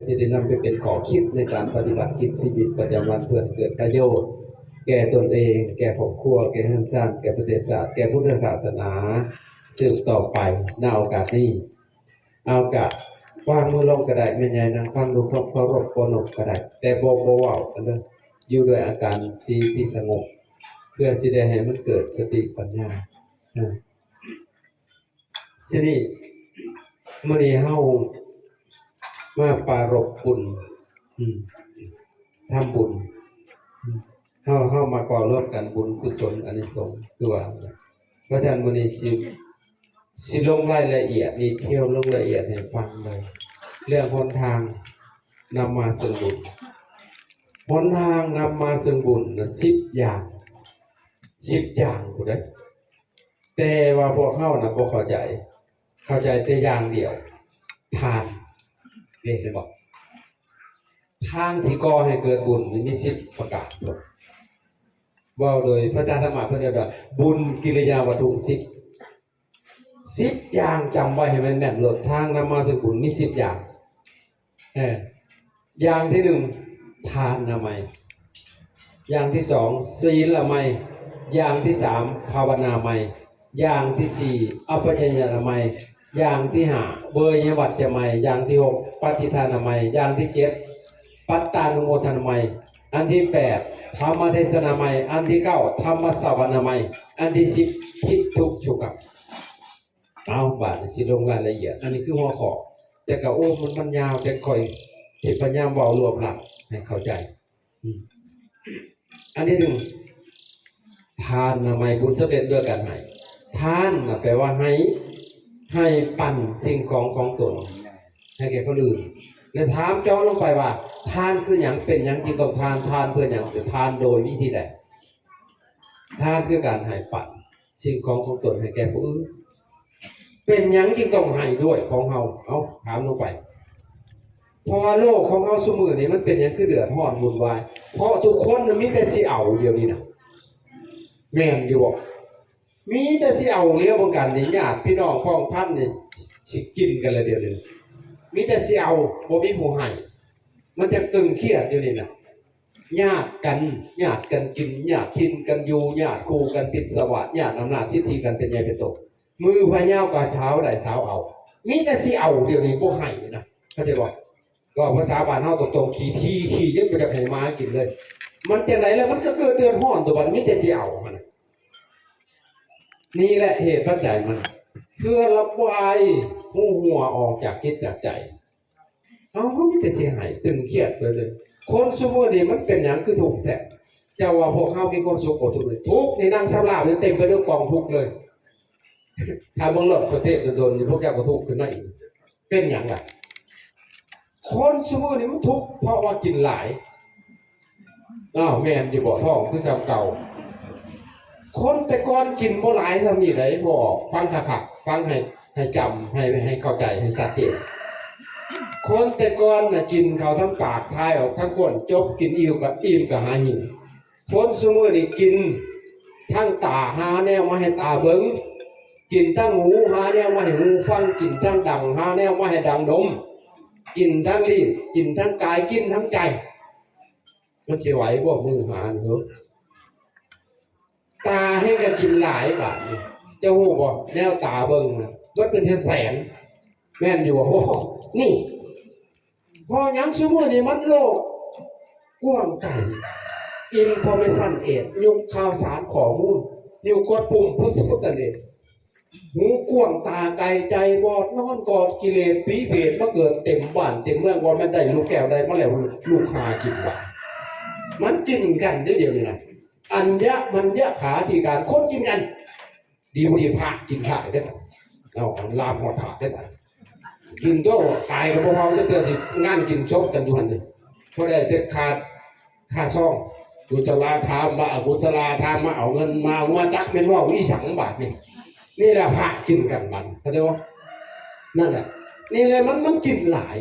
ຊິໄດ້ນຳໄປເປັນຂໍ້ຄິດໃນການປະຕິບັດກິດຊີວິດປະຈຳວັນ ເພື່ອໃຫ້ເກີດປະໂຫຍດແກ່ຕົນເອງ, ແກ່ຄອບຄົວ, ແກ່ເຮືອນຊາດ, ແກ່ປະເທດຊາດ, ແກ່ພຸດທະສາສະໜາສືບຕໍ່ໄປ. ນະໂອກາດນີ້ ເອົາ ກະວາງມືລົງກໍໄດ້, ແມ່ໃຫຍ່ນັ່ງຟັງດ້ວຍຄວາມເຄົາລົບ ບໍ່ນົບກໍໄດ້ ແຕ່ບໍ່ ບໍ່ເວົ້າກັນເດີ້ ຢູ່ດ້ວຍອາການທີ່ ທີ່ສະຫງົບ ເພື່ອຊິໄດ້ໃຫ້ມັນເກີດສະຕິປັນຍາ. ອາ ທີນີ້ ມື້ນີ້ເຮົາມາປາລົບບຸນ ອືມ ທຳບຸນ ເຮົາ ເຮົາມາເວົ້າລວມກັນ ບຸນກຸສົນອານິສົງ ຄືວ່າ. ເພາະສະນັ້ນ ມື້ນີ້ຊິ ຊິລົງລາຍລະອຽດ ດີເທວ ລົງລາຍລະອຽດໃຫ້ຟັງເລີຍ ເລື່ອງຫົນທາງນຳມາເຊິ່ງບຸນ. ຫົນທາງນຳມາເຊິ່ງບຸນນະ ສິບຢ່າງ ສິບຢ່າງພຸ້ນເດ້. ແຕ່ວ່າພວກເຮົານະບໍ່ເຂົ້າໃຈ, ເຂົ້າໃຈແຕ່ຢ່າງດຽວ ທານ. ເຫັນບໍ່? ທາງທີ່ກໍ່ໃຫ້ເກີດບຸນນີ້ມີສິບປະການ. ເວົ້າໂດຍພາສາທຳມະເພິ່ນເອີ້ນວ່າ ບຸນກິລິຍາວັດຖຸສິບ. ສິບຢ່າງ ຈຳໄວ້ໃຫ້ແມ່ນໆໂລດ. ທາງນຳມາເຊິ່ງບຸນມີສິບຢ່າງ. ເອີ ຢ່າງທີໜຶ່ງ ທານນາໄມ, ຢ່າງທີສອງ ສີລະໄມ, ຢ່າງທີສາມ ພາວະນາໄມ, ຢ່າງທີສີ່ ອັບປະຈະຍະນາໄມ, ຢ່າງທີຫ້າ ເວຍຍະວັດຈະໄມ, ຢ່າງທີຫົກ ປະຕິທານນາໄມ, ຢ່າງທີເຈັດ ປັດຕານຸໂມທານາໄມ, ອັນທີແປດ ທຳມະເທສະນາໄມ, ອັນທີເກົ້າ ທຳມະສະວະນາໄມ, ອັນທີສິບ ທິດທຸກສຸກະ. ເອົາ ບາດນີ້ຊິລົງລາຍລະອຽດ. ອັນນີ້ຄືຫົວຂໍ້ ແຕ່ກໍ ໂອ້ ມັນ ມັນຍາວ ແຕ່ຂ້ອຍຊິພະຍາຍາມເວົ້າລວບລັດໃຫ້ເຂົ້າໃຈ. ອືມ ອັນທີໜຶ່ງ ທານນາໄມ ບຸນສຳເລັດດ້ວຍການໃຫ້. ທານນະແປວ່າໃຫ້ ໃຫ້ປັນສິ່ງຂອງຂອງຕົນໃຫ້ແກ່ຄົນອື່ນ. ແລະ ຖາມເຈາະລົງໄປວ່າ ທານຄືຫຍັງ? ເປັນຫຍັງຈຶ່ງຕ້ອງທານ? ທານເພື່ອຫຍັງ? ຈະທານໂດຍວິທີໃດ? ທານຄືການໃຫ້ປັນສິ່ງຂອງຂອງຕົນໃຫ້ແກ່ຜູ້ອື່ນ. ເປັນຫຍັງຈຶ່ງຕ້ອງໃຫ້ດ້ວຍຂອງເຮົາ? ເອົາ ຖາມລົງໄປ. ເພາະວ່າໂລກຂອງເຮົາຊຸມື້ນີ້ ມັນເປັນຫຍັງຄືເດືອດຮ້ອນວຸ່ນວາຍ? ເພາະທຸກຄົນນະມີແຕ່ຊິເອົາດຽວນີ້ນະ. ແມ່ນຢູ່ບໍ່? ມີແຕ່ຊິເອົາ. ລຽວເບິ່ງກັນນີ້ ຍາດພີ່ນ້ອງພ້ອງພັນນີ້ ຊິກິນກັນແລ້ວດຽວນີ້. ມີແຕ່ຊິເອົາ ບໍ່ມີຜູ້ໃຫ້. ມັນຈະຕຶງຄຽດຢູ່ນີ້ນະ. ຍາດກັນ ຍາດກັນກິນ ຍາດຖິ່ນກັນຢູ່ ຍາດຄູ່ກັນປິດສະຫວາດ ຍາດອຳນາດສິດທິກັນເປັນໃຫຍ່ເປັນໂຕ. ມື້ພະຍາວກໍຊາວໄດ້ຊາວເອົາ ມີແຕ່ຊິເອົາ. ດຽວນີ້ບໍ່ໃຫ້ນະ ເຂົ້າໃຈບໍ່? ເວົ້າພາສາບ້ານເຮົາຕົງໆ ຂີ້ຖີ່ຂີ້ຍັງບໍ່ຢາກໃຫ້ໝາກິນເລີຍ. ມັນຈັ່ງໃດລະ? ມັນກໍເກີດເດືອດຮ້ອນຕົວະບັດ ມີແຕ່ຊິເອົາຫັ້ນນະ. ນີ້ແຫຼະເຫດປັດໄຈມັນ ເພື່ອລະບາຍຮູຫົວອອກຈາກຈິດຈາກໃຈ. ເຮົາ ເຮົາມີແຕ່ຊິໃຫ້ ຕຶງຄຽດໄປເລີຍ. ຄົນຊຸມື້ນີ້ມັນເປັນຫຍັງຄືທຸກແທ້? ເຈົ້າວ່າພວກເຮົາມີຄວາມສຸກບໍ່? ທຸກເລີຍ. ທຸກນີ້ນັ່ງສຳລາບຢູ່ເຕັມໄປດ້ວຍກອງທຸກເລີຍ. ຖ້າເບິ່ງລົດປະເທດດົນໆນີ້ ພວກເຈົ້າກໍທຸກຂຶ້ນມາອີກ. ເປັນຫຍັງລະ? ຄົນຊຸມື້ນີ້ມັນທຸກເພາະວ່າກິນຫຼາຍ. ອ້າວ ແມ່ນຢູ່ບໍ່? ທ້ອງຄືສ່ຳເກົ່າ. ຄົນແຕ່ກ່ອນກິນບໍ່ຫຼາຍສ່ຳນີ້ໃດ໋ ບໍ່ອອກ. ຟັງຄັກໆ ຟັງໃຫ້ ໃຫ້ຈຳ ໃຫ້ ໃຫ້ເຂົ້າໃຈ ໃຫ້ຊັດເຈນ. ຄົນແຕ່ກ່ອນນະ ກິນເຂົ້າທາງປາກ ຖ່າຍອອກທາງກົ້ນ ຈົບກິນອີ່ມກໍ ອີ່ມກໍຫາຫິວ. ຄົນຊຸມື້ນີ້ກິນທາງຕາ ຫາແນວມາໃຫ້ຕາເບິ່ງ, ກິນທາງຫູ ຫາແນວມາໃຫ້ຫູຟັງ, ກິນທາງດັງ ຫາແນວມາໃຫ້ດັງດົມ, ກິນທາງລີ້ນ ກິນທາງກາຍ ກິນທາງໃຈ. ມັນຊິໄຫວບໍ່? ມື້ຫານີ້ເນາະ. ຕາແຮ່ງກະກິນຫຼາຍບາດນີ້ ເຈົ້າຮູ້ບໍ່? ແນວຕາເບິ່ງນະ ເບິດເປັນແສນໆ ແມ່ນຢູ່ບໍ່? ນີ້ ເພາະຫຍັງ? ຊຸມື້ນີ້ມັນໂລກກວ້າງໄກ information age ຍຸກຂ່າວສານຂໍ້ມູນ ຍຸກກົດປຸ່ມ ພຸດສະພຸດນັ້ນເອງ. ຫູກວ້າງຕາໄກ ໃຈບອດ ນອນກອດກິເລດ ຜີເຜດມາເກີດເຕັມບ້ານເຕັມເມືອງ ວ່າແມ່ນໄດ້ລູກແກ້ວໄດ້ມາແລ້ວ ລູກຫາກິນບາດ. ມັນກິນກັນເດ້ ດຽວນີ້ນະ ອັນຍະມັນຍະຂາທິການ ຄົນກິນກັນ. ດີບໍ່ດີພະກິນພະເດ້ ເອົາລາມຮອດພະເດ້. ກິນໂຕຕາຍກໍບໍ່ເວົ້າຈັກເທື່ອ ຊິງານກິນສົບກັນຢູ່ຫັ້ນເດ້. ພໍໄດ້ແຕ່ຄ່າ ຄ່າຊອງ ກຸສະລາທານ ອະກຸສະລາທານ ມາເອົາເງິນມາ ມາຈັກແມ່ນເວົ້າອີ່ສັງບາດນີ້. ນີ້ແຫຼະພະກິນກັນບາດ ເຂົ້າໃຈບໍ່? ນັ້ນແຫຼະ ນີ້ແຫຼະ ມັນ ມັນກິນຫຼາຍ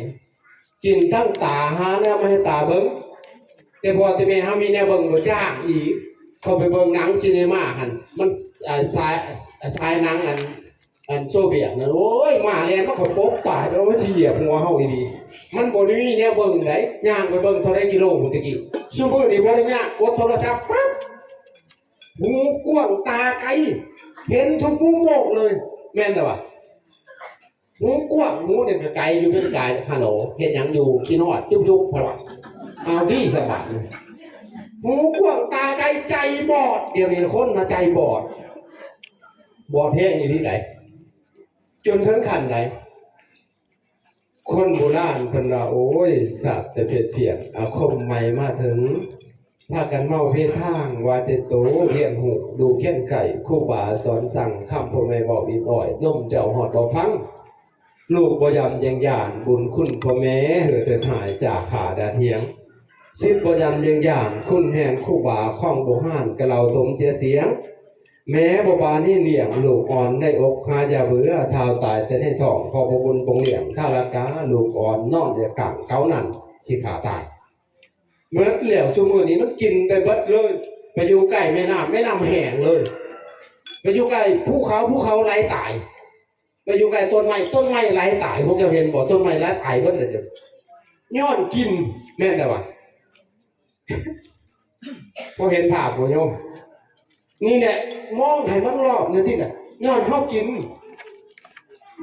ກິນທັງຕາ ຫາແນວມາໃຫ້ຕາເບິ່ງ ແຕ່ພໍ່ແຕ່ແມ່ເຮົາມີແນວເບິ່ງບໍ່ ຈ້າງອີກ. ເຂົ້າໄປເບິ່ງໜັງຊີເນມາຫັ້ນ ມັນ ສາຍ ສາຍໜັງອັນ ອັນໂຊວຽດນັ້ນ ໂອ້ຍ ໝາແລ່ນມາກໍປົບຕາຍ ໂອ້ຍ ຊິຢຽບຫົວເຮົາອີ່ຫຼີ. ມັນບໍ່ໄດ້ມີແນວເບິ່ງໃດ ຍ່າງໄປເບິ່ງເທົ່າໃດກິໂລພຸ້ນແຕ່ກີ້. ຊຸມື້ນີ້ບໍ່ໄດ້ຍາກ ກົດໂທລະສັບປັບ ຫູກວ້າງຕາໄກ ເຫັນທຸກມຸມໂລກເລີຍ ແມ່ນແລ້ວວະ. ຫູກວ້າງ ຫູນີ້ກໍໄກຢູ່ ເປັນກາຍ ຮັລໂຫຼ ເຮັດຫຍັງຢູ່? ກິນຮອດ ຈຸບໆ ເພິ່ນວ່າ. ເອົາຕິ ສະບາຍ ຫູກວ້າງຕາໄກ ໃຈບອດ. ດຽວນີ້ຄົນນະໃຈບອດ ບອດແຮງອີ່ຫຼີໃດ໋ ຈົນເຖິງຂັ້ນໃດ. ຄົນໂບລານເພິ່ນວ່າ ໂອ້ຍ ສາບແຕ່ເພັດພຽກ ອາຄົມໃໝ່ມາເຖິງ ພາກັນເມົາເພທາງ ວ່າແຕ່ໂຕຮຽນຮູ້ ລູກຮຽນໃກ້ ຄູບາສອນສັ່ງ ຄຳພໍ່ແມ່ເວົ້າອີບອ້ອຍ ນົມເຈົ້າຮອດບໍ່ຟັງ. ລູກບໍ່ຢຳຍັງຢ້ານ ບຸນຄຸນພໍ່ແມ່ ເຫີເທີດຫາຍ ຈາຂາດາດຮຽງ. ສິດບໍ່ຢຳຍັງຢ້ານ ຄຸນແຮງຄູບາ ຄອງບໍ່ຮ້ານ ກະເລົ່າຖົມເສຍສຽງ. ແມ່ບໍ່ປານີລ້ຽງ ລູກອ່ອນໃນອົກ ຫາຢ່າເບື່ອ ທ້າວຕາຍແຕ່ໃນທ້ອງ ພໍ່ບໍ່ບຸນປົງລ້ຽງ ທາລະກາ ລູກອ່ອນນອນແອບກາງ ເຂົານັ້ນຊິຂ້າຕາຍ. ເບິດແລ້ວ ຊຸມື້ນີ້ມັນກິນໄປເບິດເລີຍ ໄປຢູ່ໃກ້ແມ່ນ້ຳ ແມ່ນ້ຳແຫ້ງເລີຍ ໄປຢູ່ໃກ້ພູເຂົາ ພູເຂົາໄຫຼຕາຍ ໄປຢູ່ໃກ້ຕົ້ນໄມ້ ຕົ້ນໄມ້ໄຫຼຕາຍ. ພວກເຈົ້າເຫັນບໍ່? ຕົ້ນໄມ້ໄຫຼຕາຍເບິດເລີຍ ຍ້ອນກິນ ແມ່ນແລ້ວວະ. ພໍເຫັນພາບບໍ່ໂຍມ? ນີ້ແຫຼະ ມອງໃຫ້ມັນລອບແນວນີ້ແຫຼະ ຍ້ອນເຮົາກິນ.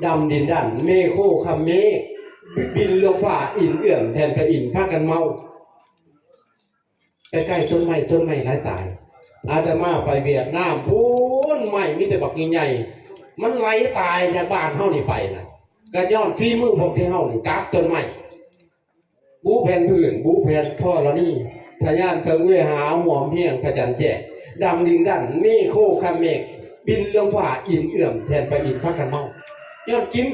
ດຳດິນດັນ ເມໂຄຄຳເມ ບິນເລື່ອງຟ້າ ອິ້ນເອື້ອມແທ່ນພະອິນ ພາກັນເມົາ ໃກ້ໆ ຕົ້ນໄມ້ ຕົ້ນໄມ້ໄຫຼຕາຍ. ອາດຕະມາໄປຫວຽດນາມພຸ້ນ ໄມ້ມີແຕ່ບັກໃຫຍ່ໆ ມັນໄຫຼຕາຍຈາກບ້ານເຮົານີ້ໄປນະ ກະຍ້ອນຝີມືພວກທີ່ເຮົານີ້ຕັດຕົ້ນໄມ້ ປູແຜ່ນພື້ນ ປູແຜ່ນທໍລະນີ ທະຍານເຖິງເວຫາ ຮ່ວມຮຽງພະຈັນແຈ້ງ ດຳດິນດັນ ເມໂຄຄຳເມກ ບິນເລື່ອງຟ້າ ອິ້ນເອື້ອມແທ່ນພະອິນ ພາກັນເມົາ ຍ້ອນກິນ.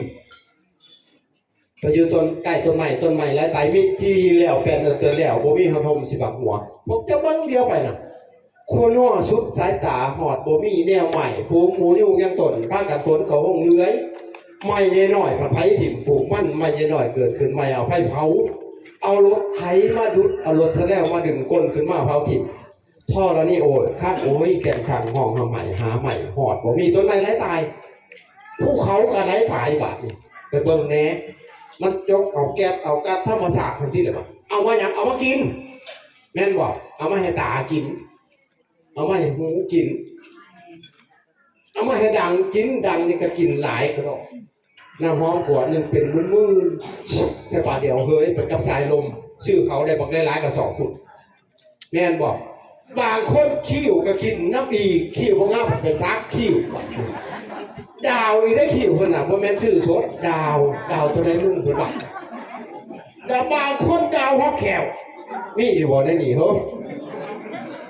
ໄປຢູ່ຕົ້ນ ໃກ້ຕົ້ນໄມ້ ຕົ້ນໄມ້ໄຫຼຕາຍ ມິດທີ່ແລ້ວ ແປນເອີເຕີນແລ້ວ ບໍ່ມີຫອດຮົ່ມຊິບັງຫົວ. ພວກເຈົ້າເບິ່ງດຽວໄປນະ ຄົວນົວສຸດສາຍຕາ ຮອດບໍ່ມີແນວໄມ້ ຝູງໝູຍຸງຍັງຕົ້ນ ພາກັນຂົນເຂົ້າໂຮງເລື່ອຍ. ໄມ້ໃຫຍ່ນ້ອຍ ພັດໃຜຖິ້ມປູກມັນ ໄມ້ໃຫຍ່ນ້ອຍເກີດຂຶ້ນໃໝ່ ເອົາໄຟເຜົາ ເອົາລົດໄຖມາດຸດ ເອົາລົດສະແລວມາດຶງກົ້ນຂຶ້ນມາເຜົາຖິ້ມ. ທໍລະນີໂອຍ ຄັກໂອຍ ແກ່ນຂັງ ຮ້ອງຮ່ຳໄຫ້ຫາໄມ້ ຮອດບໍ່ມີ ຕົ້ນໄມ້ໄຫຼຕາຍ. ພູເຂົາກໍໄຫຼຕາຍບາດນີ້ ໄປເບິ່ງແດ່. ມັນຈົກເອົາແກັດເອົາກັດທຳມະຊາດທັງທີແຫຼະ ເອົາມາຫຍັງ? ເອົາມາກິນ ແມ່ນບໍ່? ເອົາມາໃຫ້ຕາກິນ ເອົາມາໃຫ້ຫູກິນ ເອົາມາໃຫ້ດັງກິນ ດັງນີ້ກໍກິນຫຼາຍກະດອກ ນ້ຳຫອມຂວດໜຶ່ງເປັນໝື່ນໆ ໃສ່ບາດດຽວເຮີຍ ໄປກັບສາຍລົມ ຊື້ເຂົ້າໄດ້ບັກຫຼາຍໆກະສອບພຸ້ນ ແມ່ນບໍ່? ບາງຄົນຄິ້ວກໍກິນນຳອີກ ຄິ້ວບໍ່ງາມໄປສັກຄິ້ວ ດາວອີກໄດ້ຄິ້ວເພິ່ນນະ ບໍ່ແມ່ນຊື້ສົດ ດາວ ດາວເທົ່າໃດໜຶ່ງເພິ່ນວ່າ ແຕ່ບາງຄົນດາວຮອດແຂ້ວ ມີຢູ່ບໍ່ໃນນີ້ເຮີ?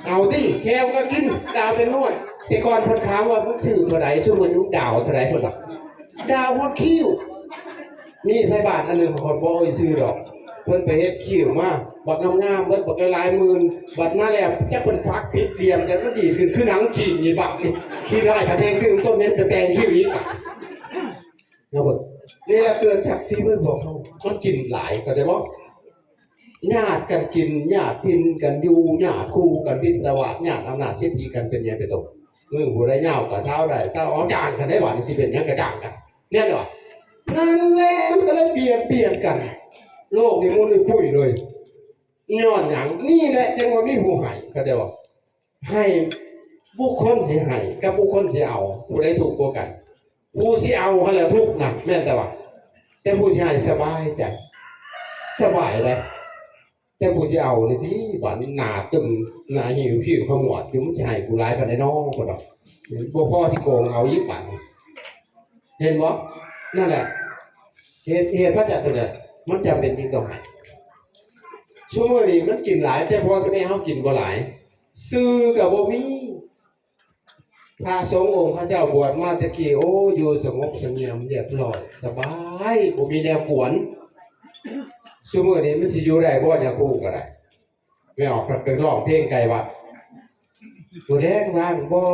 ເອົາຕິ ແຂ້ວກໍກິນ ດາວເປັນໜ່ວຍ ແຕ່ກ່ອນເພິ່ນຖາມວ່າ ມຶງຊື້ເທົ່າໃດ ຊຸມື້ນີ້ມຶງດາວເທົ່າໃດ ເພິ່ນວ່າ ດາວຮອດຄິ້ວ. ມີໄທບ້ານອັນໜຶ່ງ ຂ້ອຍບໍ່ເອີ່ຍຊື່ດອກ ເພິ່ນໄປເຮັດຄິ້ວມາ ບັກງາມໆ ເບິດບັກຫຼາຍໆໝື່ນ ບັດມາແລ້ວ ຈັກເພິ່ນສັກຜິດຫຼ່ຽມ ຈັກມັນດີດຂຶ້ນ ຄືໜັງຈີນນີ້ບັກນີ້ ຂີ້ຮ້າຍກະແທງຕື່ມ ຕົ້ນເມັນໄປແປງຄິ້ວອີກ ເຮົາເບິ່ງ ນີ້ແຫຼະເກີດຈາກຝີມືພວກເຮົາ ມັນກິນຫຼາຍ ເຂົ້າໃຈບໍ່? ຍາດກັນກິນ ຍາດຖິ່ນກັນຢູ່ ຍາດຄູ່ກັນວິດສະວາດ ຍາດອຳນາດສິດທິກັນເປັນໃຫຍ່ເປັນໂຕ ມືຜູ້ໃດຍາວກໍຊາວໄດ້ຊາວ ເອົາຈ້າງກັນໄດ້ ບາດນີ້ຊິເປັນຫຍັງກໍຈ້າງກັນ ແມ່ນບໍ່? ນັ້ນແຫຼະ ມັນກໍເລີຍບຽດບຽນກັນ ໂລກນີ້ໝຸ່ນອຸ້ຍປຸ້ຍເລີຍ ຍ້ອນຫຍັງ? ນີ້ແຫຼະຈຶ່ງວ່າມີຜູ້ໃຫ້ ເຂົ້າໃຈບໍ່? ໃຫ້ບຸກຄົນຊິໃຫ້ກັບບຸກຄົນຊິເອົາ ຜູ້ໃດທຸກກວ່າກັນ? ຜູ້ຊິເອົາຫັ້ນແຫຼະທຸກນະ ແມ່ນແຕ່ວ່າ ແຕ່ຜູ້ຊິໃຫ້ສະບາຍໃຈ ສະບາຍເດ້ ແຕ່ຜູ້ຊິເອົານີ້ຕິ ບາດໜ້າຕຶງ ໜ້າຫິວ ຜິວຂະໝວດຢູ່ ມັນຊິໃຫ້ກູຫຼາຍປານໃດນໍ ເພິ່ນວ່າ ບໍ່ພໍຊິໂກງເອົາອີກບາດນີ້ ເຫັນບໍ່? ນັ້ນແຫຼະ ເຫດ ເຫດມາຈາກຕົວນີ້ ມັນຈຳເປັນຈຶ່ງຕ້ອງໃຫ້ ຊຸມື້ນີ້ມັນກິນຫຼາຍ ແຕ່ພໍ່ແຕ່ແມ່ເຮົາກິນບໍ່ຫຼາຍ ສື່ກໍບໍ່ມີ ພະສົງອົງເຂົາເຈົ້າບວດມາແຕ່ກີ້ ໂອ້ ຢູ່ສະຫງົບສະຫງຽມ ລຽບຮ້ອຍ ສະບາຍ ບໍ່ມີແນວກວນ ຊຸມື້ນີ້ມັນຊິຢູ່ໄດ້ບໍ່ ຍາຄູກໍໄດ້ ແມ່ອອກໄປຮ້ອງເພງໃກ້ວັດ ຜູ້ແດງວ່າງບໍ່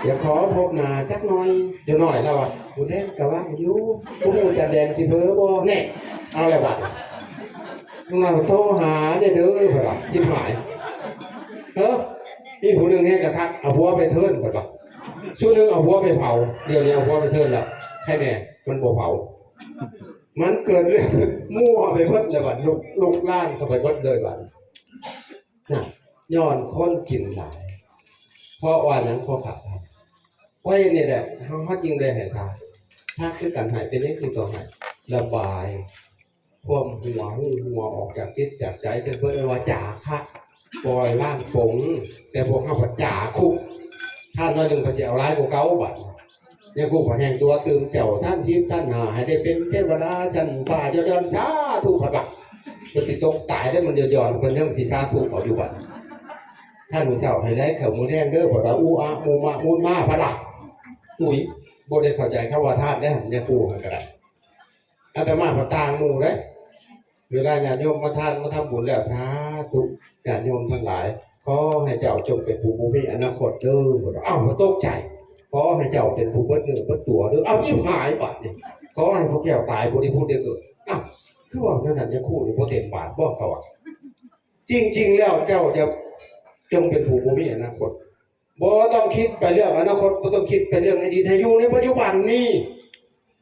ຢາກຂໍພົບໜ້າຈັກໜ່ອຍ ເດັກນ້ອຍລາວວ່າ ຜູ້ແດງກໍວ່າງຢູ່ ບໍ່ຮູ້ຈານແດງຊິເຜີບໍ່ ແນ່ ເອົາແລ້ວບາດນີ້ ມາໂທຫາແດ່ເດີ ເພິ່ນວ່າ ຊິບຫາຍ ເອີ ມີຜູ້ໜຶ່ງແຮງກະຄັກ ເອົາຜົວໄປເທີນ ເພິ່ນວ່າ ສ່ວນໜຶ່ງເອົາຫົວໄປເຜົາ ດຽວນີ້ເອົາຫົວໄປເທີນລະ ໃຄແນ່ ມັນບໍ່ເຜົາ ມັນເກີດເລື່ອງມົວໄປເບິດເລີຍບັດ ລຸກ ລຸກລາມເຂົ້າໄປເບິດເລີຍບັດ ນະ ຍ້ອນຄົນກິນຫຼາຍ ເພາະວ່າຫຍັງ? ເພາະຂາດທານ ເພາະເຫດນີ້ແຫຼະ ເຮົາ ເຮົາຈຶ່ງໄດ້ໃຫ້ທານ ທານຄືການໃຫ້ ເປັນຫຍັງຈຶ່ງຕ້ອງໃຫ້? ລະບາຍຄວາມຫົວ ຫູຫົວອອກຈາກຈິດຈາກໃຈ ເຊິ່ງເພິ່ນເອີ້ນວ່າຈາຄະ ປ່ອຍວາງປົງ ແຕ່ພວກເຮົາພັດຈາຄຸ ທານໜ້ອຍໜຶ່ງພັດຊິເອົາຫຼາຍກວ່າເກົ່າບັດ ຍາຄູພັດແຮ່ງຕົວຕື່ມເຈົ້າ ທານສິບທານຫ້າ ໃຫ້ໄດ້ເປັນເທວະດາຊັ້ນຟ້າ ຍ້ອນສາທຸ ພັດວ່າ ເພິ່ນຊິຕົກຕາຍແລ້ວ ມັນຍ້ອນໆ ເພິ່ນຍັງຊິສາທຸເອົາຢູ່ບັດ ທານມື້ເຊົ້າໃຫ້ໄດ້ເຂົ້າມື້ແລງເດີ ເພິ່ນວ່າ ອູອະມຸມະມຸນມາ ພັດວ່າ ອຸ້ຍ ບໍ່ໄດ້ເຂົ້າໃຈຄຳວ່າທານເດ້ ຍາຄູຫັ້ນກະໄດ້ ອາດຕະມາພັດຕ່າງໝູ່ເດ້ ເວລາຍາດໂຍມມາທານ ມາທຳບຸນແລ້ວ ສາທຸ ຍາດໂຍມທັງຫຼາຍ ຂໍໃຫ້ເຈົ້າຈົ່ງເປັນຜູ້ບໍ່ມີອະນາຄົດເດີ ເພິ່ນວ່າ ອ້າວ ຕົກໃຈ ຂໍໃຫ້ເຈົ້າເປັນຜູ້ເບິດເນື້ອເບິດຕົວເດີ ອ້າວ ຈິບຫາຍບາດນີ້ ຂໍໃຫ້ພວກເຈົ້າຕາຍບໍ່ໄດ້ຜຸດໄດ້ເກີດ ອ້າວ ຄືເວົ້າແນວນັ້ນ ຍາຄູນີ້ບໍ່ເຕັມບາດບໍ ເຂົາວ່າ ຈິງໆ ແລ້ວເຈົ້າຈະ ຈົ່ງເປັນຜູ້ບໍ່ມີອະນາຄົດ ບໍ່ຕ້ອງຄິດໄປເລື່ອງອະນາຄົດ ບໍ່ຕ້ອງຄິດໄປເລື່ອງອະດີດ ໃຫ້ຢູ່ໃນປັດຈຸບັນນີ້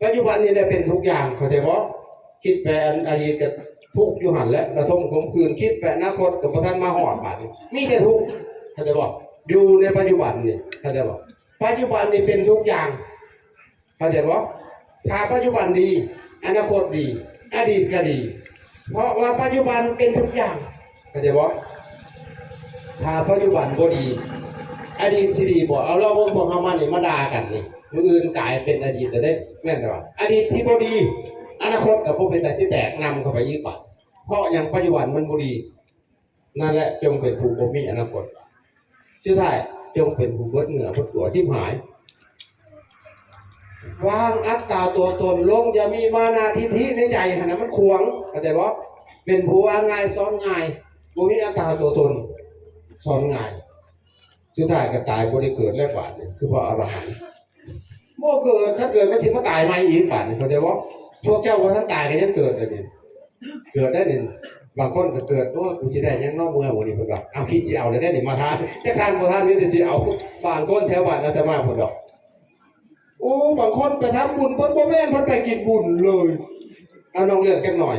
ປັດຈຸບັນນີ້ແຫຼະເປັນທຸກຢ່າງ ເຂົ້າໃຈບໍ່? ຄິດໄປອັນອະດີດກະທຸກຢູ່ຫັ້ນແຫຼະ ລະທົມຂົມຂື່ນ ຄິດໄປອະນາຄົດກະບໍ່ທັນມາຮອດບາດນີ້ ມີແຕ່ທຸກ ເຂົ້າໃຈບໍ່? ຢູ່ໃນປັດຈຸບັນນີ້ ເຂົ້າໃຈບໍ່? ປັດຈຸບັນນີ້ເປັນທຸກຢ່າງ ເຂົ້າໃຈບໍ່? ຖ້າປັດຈຸບັນດີ ອະນາຄົດດີ ອະດີດກະດີ ເພາະວ່າປັດຈຸບັນເປັນທຸກຢ່າງ ເຂົ້າໃຈບໍ່? ຖ້າປັດຈຸບັນບໍ່ດີ ອະດີດຊິດີບໍ່? ເອົາລອງເບິ່ງພວກເຮົາມານີ້ ມາດ່າກັນນີ້ ມື້ອື່ນກາຍເປັນອະດີດແລ້ວເດ້ ແມ່ນແຕ່ວ່າ ອະດີດທີ່ບໍ່ດີ ອະນາຄົດກະບໍ່ເປັນຕາຊິແຕກນຳເຂົ້າໄປອີກບາດ ເພາະຫຍັງ? ປັດຈຸບັນມັນບໍ່ດີ. ນັ້ນແຫຼະ ຈົ່ງເປັນຜູ້ບໍ່ມີອະນາຄົດ ສຸດທ້າຍ ຈົ່ງເປັນຜູ້ເບິດເນື້ອເບິດຕົວ ຊິບຫາຍ ວາງອັດຕາຕົວຕົນລົງ ຢ່າມີມານະທິດຖິໃນໃຈຫັ້ນນະ ມັນຂວາງ ເຂົ້າໃຈບໍ່? ເປັນຜູ້ວ່າງ່າຍສອນງ່າຍ ບໍ່ມີອັດຕາຕົວຕົນ ສອນງ່າຍ ສຸດທ້າຍກະຕາຍບໍ່ໄດ້ເກີດແລ້ວບາດນີ້ ຄືພະອະລະຫັນ ບໍ່ເກີດ ຄັນເກີດມັນຊິມາຕາຍໃໝ່ອີກບາດນີ້ ເຂົ້າໃຈບໍ່? ພວກເຈົ້າບໍ່ທັນຕາຍກະຍັງເກີດແລ້ວນີ້ ເກີດໄດ້ນີ້ ບາງຄົນກະເກີດ ໂອ້ຍ ກູຊິໄດ້ຫຍັງເນາະເມື່ອມື້ນີ້ ເພິ່ນວ່າ ເອົາ ຄິດຊິເອົາແລ້ວເດ້ນີ້ ມາທານ ຈັກທານບໍ່ທານ ມີແຕ່ຊິເອົາ ບາງຄົນແຖວບ້ານອາດຕະມາພຸ້ນດອກ ໂອ້ ບາງຄົນໄປທຳບຸນ ເພິ່ນບໍ່ແມ່ນ ເພິ່ນໄປກິນບຸນເລີຍ ເອົາ ນອກເລື່ອງຈັກໜ້ອຍ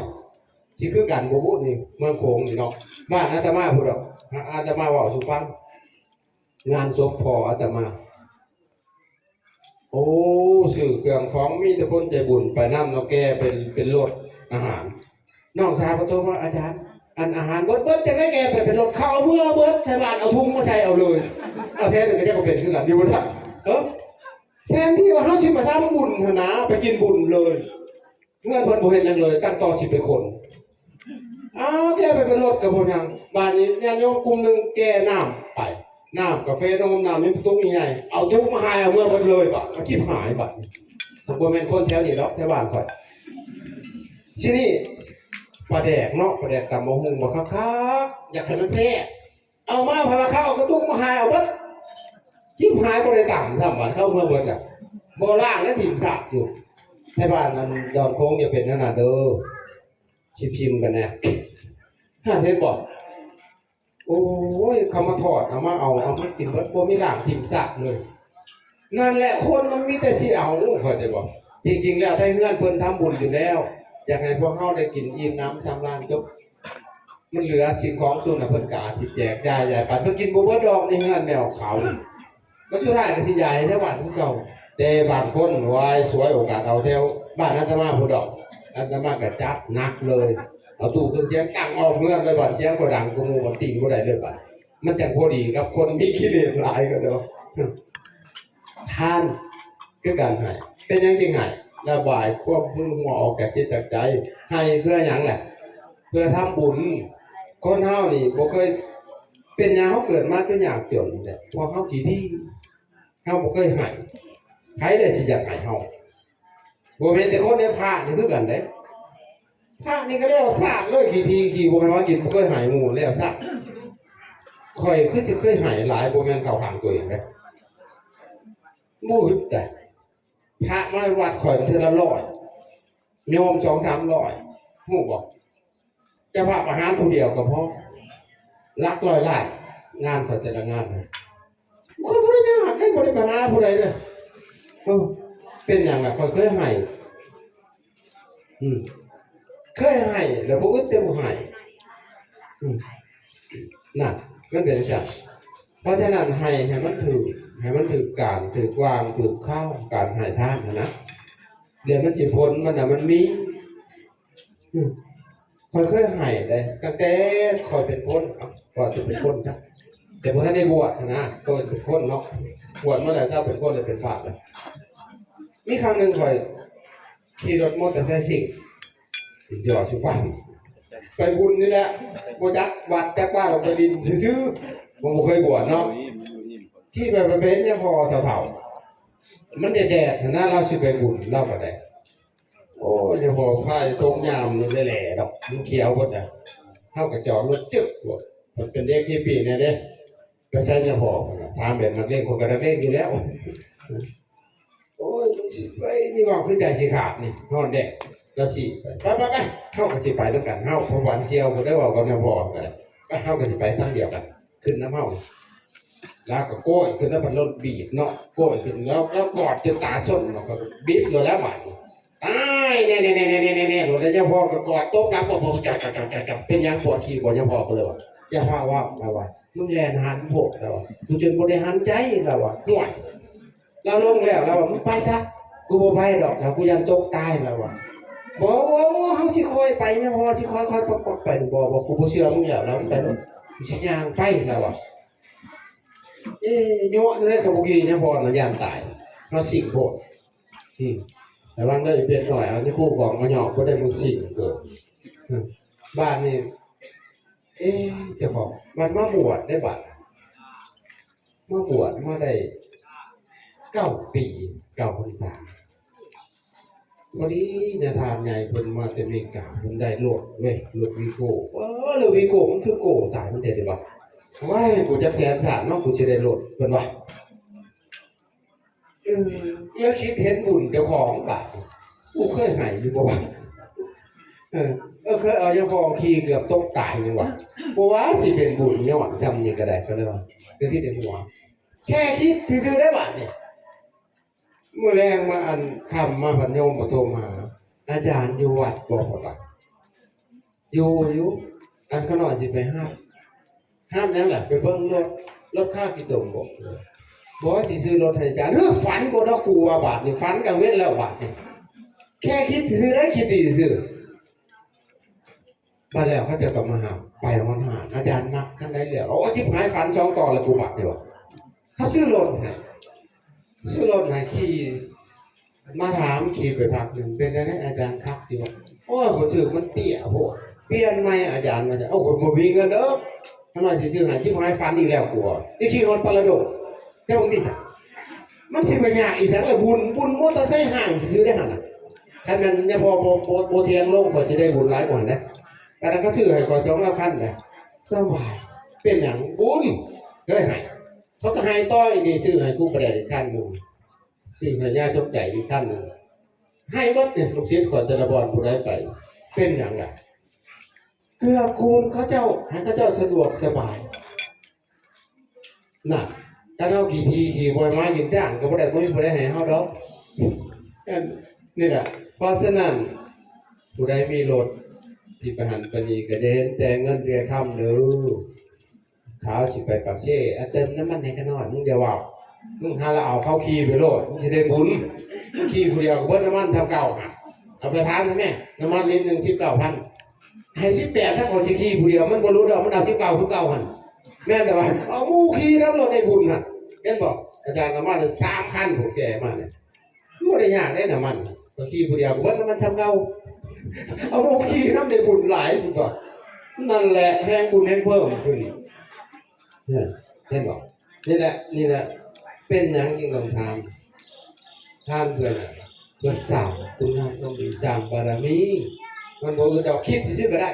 ຊິຄືກັນບໍ່ບຸນນີ້ ເມືອງໂຂງນີ້ເນາະ ບ້ານອາດຕະມາພຸ້ນດອກ ອາດຕະມາເວົ້າສູ່ຟັງ ງານສົບພໍ່ອາດຕະມາ ໂອ້ ຊື້ເຄື່ອງຂອງ ມີແຕ່ຄົນໃຈບຸນໄປນຳເນາະ ແກ່ເປັນ ເປັນລົດອາຫານ ນ້ອງຊາຍເພິ່ນໂທມາ ອາຈານ ອັນອາຫານເບິດ ເບິດຈັ່ງໃດແກ່ໄປເປັນລົດ ເຂົ້າເອົາເມືອເບິດ ໃສ່ບາດເອົາທຸງມາໃສ່ເອົາເລີຍ ເອົາແທ້ໜຶ່ງກະຈັກວ່າເປັນຄືກັນຢູ່ບໍ່ຊັ້ນ ເອີ ແທນທີ່ວ່າເຮົາຊິໄປທຳບຸນຫັ້ນນາ ໄປກິນບຸນເລີຍ ເຮືອນເພິ່ນບໍ່ເຮັດຫຍັງເລີຍ ຕັ້ງຕໍ່ຊິໄປຂົນ ອ້າວ ແກ່ໄປເປັນລົດກະບໍ່ຫຍັງ ບາດນີ້ຍາດໂຍມກຸ່ມໜຶ່ງແກ່ນ້ຳໄປ ນ້ຳກາເຟ ນົມ ນ້ຳຫຍັງຕຸກໃຫຍ່ ເອົາຕຸກມາຫາຍເອົາເມືອເບິດເລີຍບາດ ມາຈິບຫາຍບາດ ບໍ່ແມ່ນຄົນແຖວນີ້ດອກ ແຖວບ້ານຂ້ອຍ ຊິນີ້ ປາແດກເນາະ ປາແດກຕຳບັກຫຸ່ງບັກຄັກໆ ຢາກໃຫ້ມັນແຊບ ເອົາມາ ພະວ່າເຂົາເອົາກະຕຸກມາຫາຍເອົາເບິດ ຈິບຫາຍບໍ່ໄດ້ຕຳຊ້ຳ ບາດເຂົາເມືອເບິດລະ ບໍ່ລ້າງແລະຖິ້ມຊະຢູ່ ແຖວບ້ານອັນດອນໂຄງຢ່າເປັນແນວນັ້ນເດີ ຊິມໆກັນແນ່ ຫັ້ນເຫັນບໍ່? ໂອ້ຍ ເຂົາມາທອດ ເອົາມາເອົາ ເອົາມາກິນເບິດ ບໍ່ມີລ້າງຖິ້ມຊະເລີຍ ນັ້ນແຫຼະ ຄົນມັນມີແຕ່ຊິເອົາ ເຂົ້າໃຈບໍ່? ຈິງໆແລ້ວ ໄທເຮືອນເພິ່ນທຳບຸນຢູ່ແລ້ວ ຢາກໃຫ້ພວກເຮົາໄດ້ກິນອີ່ມໜຳສຳລານຈົບ ມັນເຫຼືອສິ່ງຂອງຕົນນະ ເພິ່ນກະອາດຊິແຈກຢາຍ ຢາຍປັນ ເພິ່ນກິນບໍ່ເບິດດອກໃນເຮືອນແມວຂາວນີ້ ບັດສຸດທ້າຍກະຊິຢາຍໃຫ້ຊາວບ້ານຄືເກົ່າ ແຕ່ບາງຄົນ ວາຍ ສວຍໂອກາດເອົາແຖວບ້ານອາດຕະມາພຸ້ນດອກ ອາດຕະມາກະຈັດໜັກເລີຍ ເອົາຕູ້ເຄື່ອງສຽງຕັ້ງອ້ອມເຮືອນເລີຍ ບາດສຽງກະດັງກວ່າໝູ່ ບາດຕີງບໍ່ໄດ້ເລີຍບາດ ມັນຈັ່ງພໍດີກັບຄົນມີກິເລດຫຼາຍ ເຂົາເຈົ້າວ່າ ທານຄືການໃຫ້ ເປັນຫຍັງຈຶ່ງໃຫ້? ລະບາຍຄວາມຫຶງຫົວອອກຈາກຈິດຈາກໃຈ ໃຫ້ເພື່ອຫຍັງລະ? ເພື່ອທຳບຸນ ຄົນເຮົານີ້ບໍ່ເຄີຍ ເປັນຫຍັງເຮົາເກີດມາຄືຍາກຈົນແທ້? ເພາະເຮົາຂີ້ຖີ່ ເຮົາບໍ່ເຄີຍໃຫ້ ໃຜລະຊິຢາກໃຫ້ເຮົາ? ບໍ່ແມ່ນແຕ່ຄົນໃດ ພະນີ້ຄືກັນເດ້ ພະນີ້ກະແລ້ວຊາດເລີຍ ຂີ້ຖີ່ຂີ້ບໍ່ໃຫ້ມາກິນ ບໍ່ເຄີຍໃຫ້ໝູ່ ແລ້ວຊາດ ຂ້ອຍຄືຊິເຄີຍໃຫ້ຫຼາຍ ບໍ່ແມ່ນເຂົ້າຂ້າງຕົວເອງເດ້ ບໍ່ອຶດໃດ ພະມາວັດຂ້ອຍເທື່ອລະຮ້ອຍ ໂຍມສອງສາມຮ້ອຍ ຮູ້ບໍ່? ເຈົ້າພາບອາຫານຜູ້ດຽວກະພໍ ຫຼັກຮ້ອຍລ້ານ ງານຂ້ອຍແຕ່ລະງານນະ ຂ້ອຍບໍ່ໄດ້ຍາກເດ້ ບໍ່ໄດ້ບັນຫາຜູ້ໃດເດ້. ເອີ ເປັນຫຍັງລະ? ຂ້ອຍເຄີຍໃຫ້. ອືມ ເຄີຍໃຫ້ແລ້ວບໍ່ອຶດແຕ່ຜູ້ໃຫ້. ອືມ ນັ້ນ ມັນເປັນຈັ່ງຊັ້ນ. ເພາະສະນັ້ນ ໃຫ້ ໃຫ້ມັນຖືກ ໃຫ້ມັນຖືກການ ຖືກວາງ ຖືກຄາວ ການໃຫ້ທານຫັ້ນນະ. ດຽວມັນຊິຜົນມັນນະ ມັນມີ. ອືມ ຂ້ອຍເຄີຍໃຫ້ເດ້ ຕັ້ງແຕ່ຂ້ອຍເປັນຄົນ ເອົ້າ ວ່າຊິເປັນຄົນຊະ ແຕ່ບໍ່ທັນໄດ້ບວດຫັ້ນນະ. ຕອນເປັນຄົນເນາະ ບວດມາແລ້ວ ເຊົາເປັນຄົນ ແລ້ວເປັນພະແລ້ວ. ມີຄັ້ງໜຶ່ງຂ້ອຍຂີ່ລົດມໍເຕີໄຊຊິ່ງ ຊິເວົ້າສູ່ຟັງ ໄປບຸນນີ້ແຫຼະ ບໍ່ຈັກວັດຈັກວາ ໄປຫຼິ້ນຊື່ໆ ບໍ່ ບໍ່ເຄີຍບວດເນາະ. ຂີ່ໄປ ໄປເຫັນຍາພໍ່ເຖົ້າໆ ມັນແດດໆຫັ້ນນະ ລາວຊິໄປບຸນ ລາວກໍໄດ້ ໂອ້ຍ ຍາພໍ່ພາຕົກຍາມນີ້ແຫຼະດອກ ມັນຂຽວເບິດນະ. ເຮົາກໍຈອດລົດຈຶກໂລດ ເພິ່ນເປັນເດັກຮີປີ້ແດ່ເດ້. ໄປໃສຍາພໍ່? ເພິ່ນກໍຖາມແບບນັກເລງ ຂ້ອຍກໍນັກເລງຢູ່ແລ້ວ. ໂອ້ຍ ມັນຊິໄປນີ້ ເວົ້າຄືໃຈຊິຂາດນີ້ ຮ້ອນແດດ. ລາວຊິໄປ ໄປໆໆ ເຮົາກໍຊິໄປນຳກັນ ເຮົາ ເພາະຫວານສ່ຽວ ເພິ່ນໄດ້ເວົ້າກັບຍາພໍ່ກໍໄດ້ ໄປ ເຮົາກໍຊິໄປທາງດຽວກັນ ຂຶ້ນນຳເຮົາ. ລາວກໍໂກ້ຍຂຶ້ນ ແລ້ວພັດລົມບີບເນາະ ໂກ້ຍຂຶ້ນ ແລ້ວ ແລ້ວກອດຈົນຕາສົນເນາະ ກໍບິດໂລດແລ້ວບາດນີ້. ຕາຍແນ່ໆໆໆໆ ໂລດ ແລ້ວຍາພໍ່ກໍກອດຕົບຫຼັງ ບໍ່ ບໍ່ ຈັບ ຈັບ ຈັບ ຈັບ ເປັນຫຍັງ ປວດຂີ້ບໍ່? ຍາພໍ່ກໍເລີຍວ່າ ຢ່າພາເວົ້າ ລາວວ່າ ມຶງແລ່ນຫັນໂພດ ລາວວ່າ ກູຈົນບໍ່ໄດ້ຫັນໃຈ ລາວວ່າ. ຫ້ວຍ ລາວລົງແລ້ວ ລາວວ່າ ມຶງໄປຊະ ກູບໍ່ໄປດອກ ລາວ ກູຢ້ານຕົກຕາຍ ລາວວ່າ. ບໍ່ ບໍ່ ບໍ່ ເຮົາຊິຄ່ອຍໄປ ຍາພໍ່ ຊິຄ່ອຍໆປັກໆໄປ. ບໍ່ ບໍ່ ກູບໍ່ເຊື່ອມຶງແລ້ວ ລາວ ມຶງໄປໂລດ ກູຊິຍ່າງໄປ ລາວວ່າ. ເອ ເຍາະແນວໃດກໍບໍ່ຂີ່ ຍາພໍ່ນະຢ້ານຕາຍ ມາຊິງໂພດ. ອືມ ລະວັງເດີອີເປັດນ້ອຍ ເອົາຍາຄູກອງມາເຍາະ ບໍ່ໄດ້ມຶງຊິງເກີດ. ອືມ ບາດນີ້ ເອ ເຈົ້າຂອງ ບາດມາບວດໄດ້ ບາດມາບວດມາໄດ້ເກົ້າປີ ເກົ້າພັນສາ ພໍດີນາທ່ານໃຫຍ່ເພິ່ນມາແຕ່ເມກາ ເພິ່ນໄດ້ລົດເວີຍ ລົດວີໂກ້. ເອີ ລົດວີໂກ້ມັນຄືໂກ້ຕາຍ ມັນແທ້ເດ້ວ່າ. ໂອ້ຍ ກູຈັກແສນຊາດເນາະ ກູຊິໄດ້ລົດ ເພິ່ນວ່າ. ເອີ ແລ້ວຄິດເຫັນບຸນເຈົ້າຂອງບາດນີ້ ກູເຄີຍໃຫ້ຢູ່ບໍ່ວະ? ເອີ ເອີ ເຄີຍເອົາຍາພໍ່ຂີ່ເກືອບຕົກຕາຍຍັງວ່າ ບໍ່ວ່າຊິເປັນບຸນຍ້ອນຊ່ຳນີ້ກໍໄດ້ ກໍເລີຍວ່າ ກໍຄິດໃນຫົວ ແຄ່ຄິດຊື່ໆໄດ້ບາດນີ້. ມື້ແລງມາ ອັນຄ່ຳມາ ພັດໂຍມກໍໂທມາຫາ ອາຈານຢູ່ວັດບໍ່? ເພິ່ນວ່າ ຢູ່ ຢູ່ ອັນຂ້ານ້ອຍຊິໄປຮັບ. ຮັບຫຍັງລະ? ໄປເບິ່ງລົດ ລົດຄາຂີ້ຕົມບໍ່? ບໍ່ ຊິຊື້ລົດໃຫ້ອາຈານ. ເຮີ ຝັນບໍ່ດອກ ກູວ່າບາດນີ້ ຝັນກາງເວັນແລ້ວບາດນີ້ ແຄ່ຄິດຊື່ໆໄດ້ ຄິດດີຊື່. ມາແລ້ວເຂົາເຈົ້າກໍມາຮັບ ໄປຮອດຮ້ານ ອາຈານມັກຄັນໃດແລ້ວ. ໂອ້ ຈິບຫາຍ ຝັນສອງຕໍ່ແລ້ວ ກູມັກຢູ່ວ່າ ເຂົາຊື້ລົດໃຫ້ ຊື້ລົດໃຫ້ຂີ່ ມາຖາມ ຂີ່ໄປພັກໜຶ່ງ ເປັນຈັ່ງໃດອາຈານ ຄັກຢູ່ບໍ່? ໂອ້ຍ ບໍ່ຊື້ ມັນເຕ້ຍໂພດ ປ່ຽນໃໝ່ອາຈານ ວ່າຊັ້ນ. ເອົ້າ ຂ້ອຍບໍ່ມີເງິນເດີ ຂ້ານ້ອຍຊິຊື້ໃຫ້. ຊິບໍ່ໃຫ້ ຝັນອີກແລ້ວ ກູ ໄດ້ຂີ່ຮອດປະລະດົກ ເຈົ້າເບິ່ງຕິຊະ ມັນຊິໄປຍາກອີຫຍັງລະ ບຸນ ບຸນມໍເຕີໄຊຫ້າງຊື່ໆໄດ໋ຫັ້ນນະ. ຄັນແມ່ນຍາພໍ່ບໍ່ ບໍ່ ບໍ່ທຽງລົງ ຂ້ອຍຊິໄດ້ບຸນຫຼາຍກວ່າຫັ້ນເດ້. ອັນນັ້ນເຂົາຊື້ໃຫ້ຂ້ອຍສອງສາມຄັນເດ້ ສະບາຍ. ເປັນຫຍັງ? ບຸນ ເຄີຍໃຫ້ ເຂົາກໍໃຫ້ຕໍ່ອີກນີ້ ຊື້ໃຫ້ຄູປະແດກອີກຄັນໜຶ່ງ ຊື້ໃຫ້ຍາສົມໃຈອີກຄັນໜຶ່ງ ໃຫ້ໝົດນີ້ ລູກສິດຂ້ອຍແຕ່ລະບ່ອນ ຜູ້ໃດໄປ. ເປັນຫຍັງລະ? ເກືອກູນເຂົາເຈົ້າ ໃຫ້ເຂົາເຈົ້າສະດວກສະບາຍ. ນະ ຄັນເຮົາຂີ້ຖີ່ຂີ້ບໍ່ມາກິນຈ້າງກໍບໍ່ໄດ້ ບໍ່ມີຜູ້ໃດໃຫ້ເຮົາດອກ. ອັນນີ້ລະ ເພາະສະນັ້ນ ຜູ້ໃດມີລົດທີ່ໄປຫັ້ນໄປນີ້ ກໍຢ່າເຫັນແຕ່ເງິນແຕ່ຄຳເດີ. ຂ້າຊິໄປປາກເຊ ອາ ເຕີມນ້ຳມັນໃຫ້ຂ້ານ້ອຍ ມຶງຢ່າເວົ້າ ມຶງຫາລະເອົາເຂົາຂີ່ໄປໂລດ ມຶງຊິໄດ້ບຸນ. ຂີ່ຜູ້ດຽວກໍເບິດນ້ຳມັນສ່ຳເກົ່າຫັ້ນ. ເອົາໄປຖາມນະແມ່ ນ້ຳມັນລິດໜຶ່ງສິບເກົ້າພັນ ໃຫ້ສິບແປດ ຖ້າຂ້ອຍຊິຂີ່ຜູ້ດຽວ ມັນບໍ່ຫຼຸດດອກ ມັນເອົາສິບເກົ້າຄືເກົ່າຫັ້ນ. ແມ່ນແຕ່ວ່າເອົາໝູ່ຂີ່ນຳໂລດໄດ້ບຸນຫັ້ນ ເຫັນບໍ່? ອາຈານເອົາມາສາມຄັນ ຜູ້ແກ່ມານີ້ ບໍ່ໄດ້ຍາກເດ້ນ້ຳມັນ ຂ້ອຍຂີ່ຜູ້ດຽວກໍເບິດນ້ຳມັນສ່ຳເກົ່າ ເອົາໝູ່ຂີ່ນຳໄດ້ບຸນຫຼາຍພຸ້ນຕົວະ. ນັ້ນແຫຼະ ແຮງບຸນແຮງເພີ່ມຂຶ້ນ ເຫັນບໍ່? ນີ້ແຫຼະ ນີ້ແຫຼະ ເປັນຫຍັງຈຶ່ງຕ້ອງທານ? ທານເພື່ອຫຍັງ? ເພື່ອສ້າງຄຸນງາມຄວາມດີ ສ້າງບາລະມີ. ມັນບໍ່ອຶດດອກ ຄິດຊື່ໆກໍໄດ້.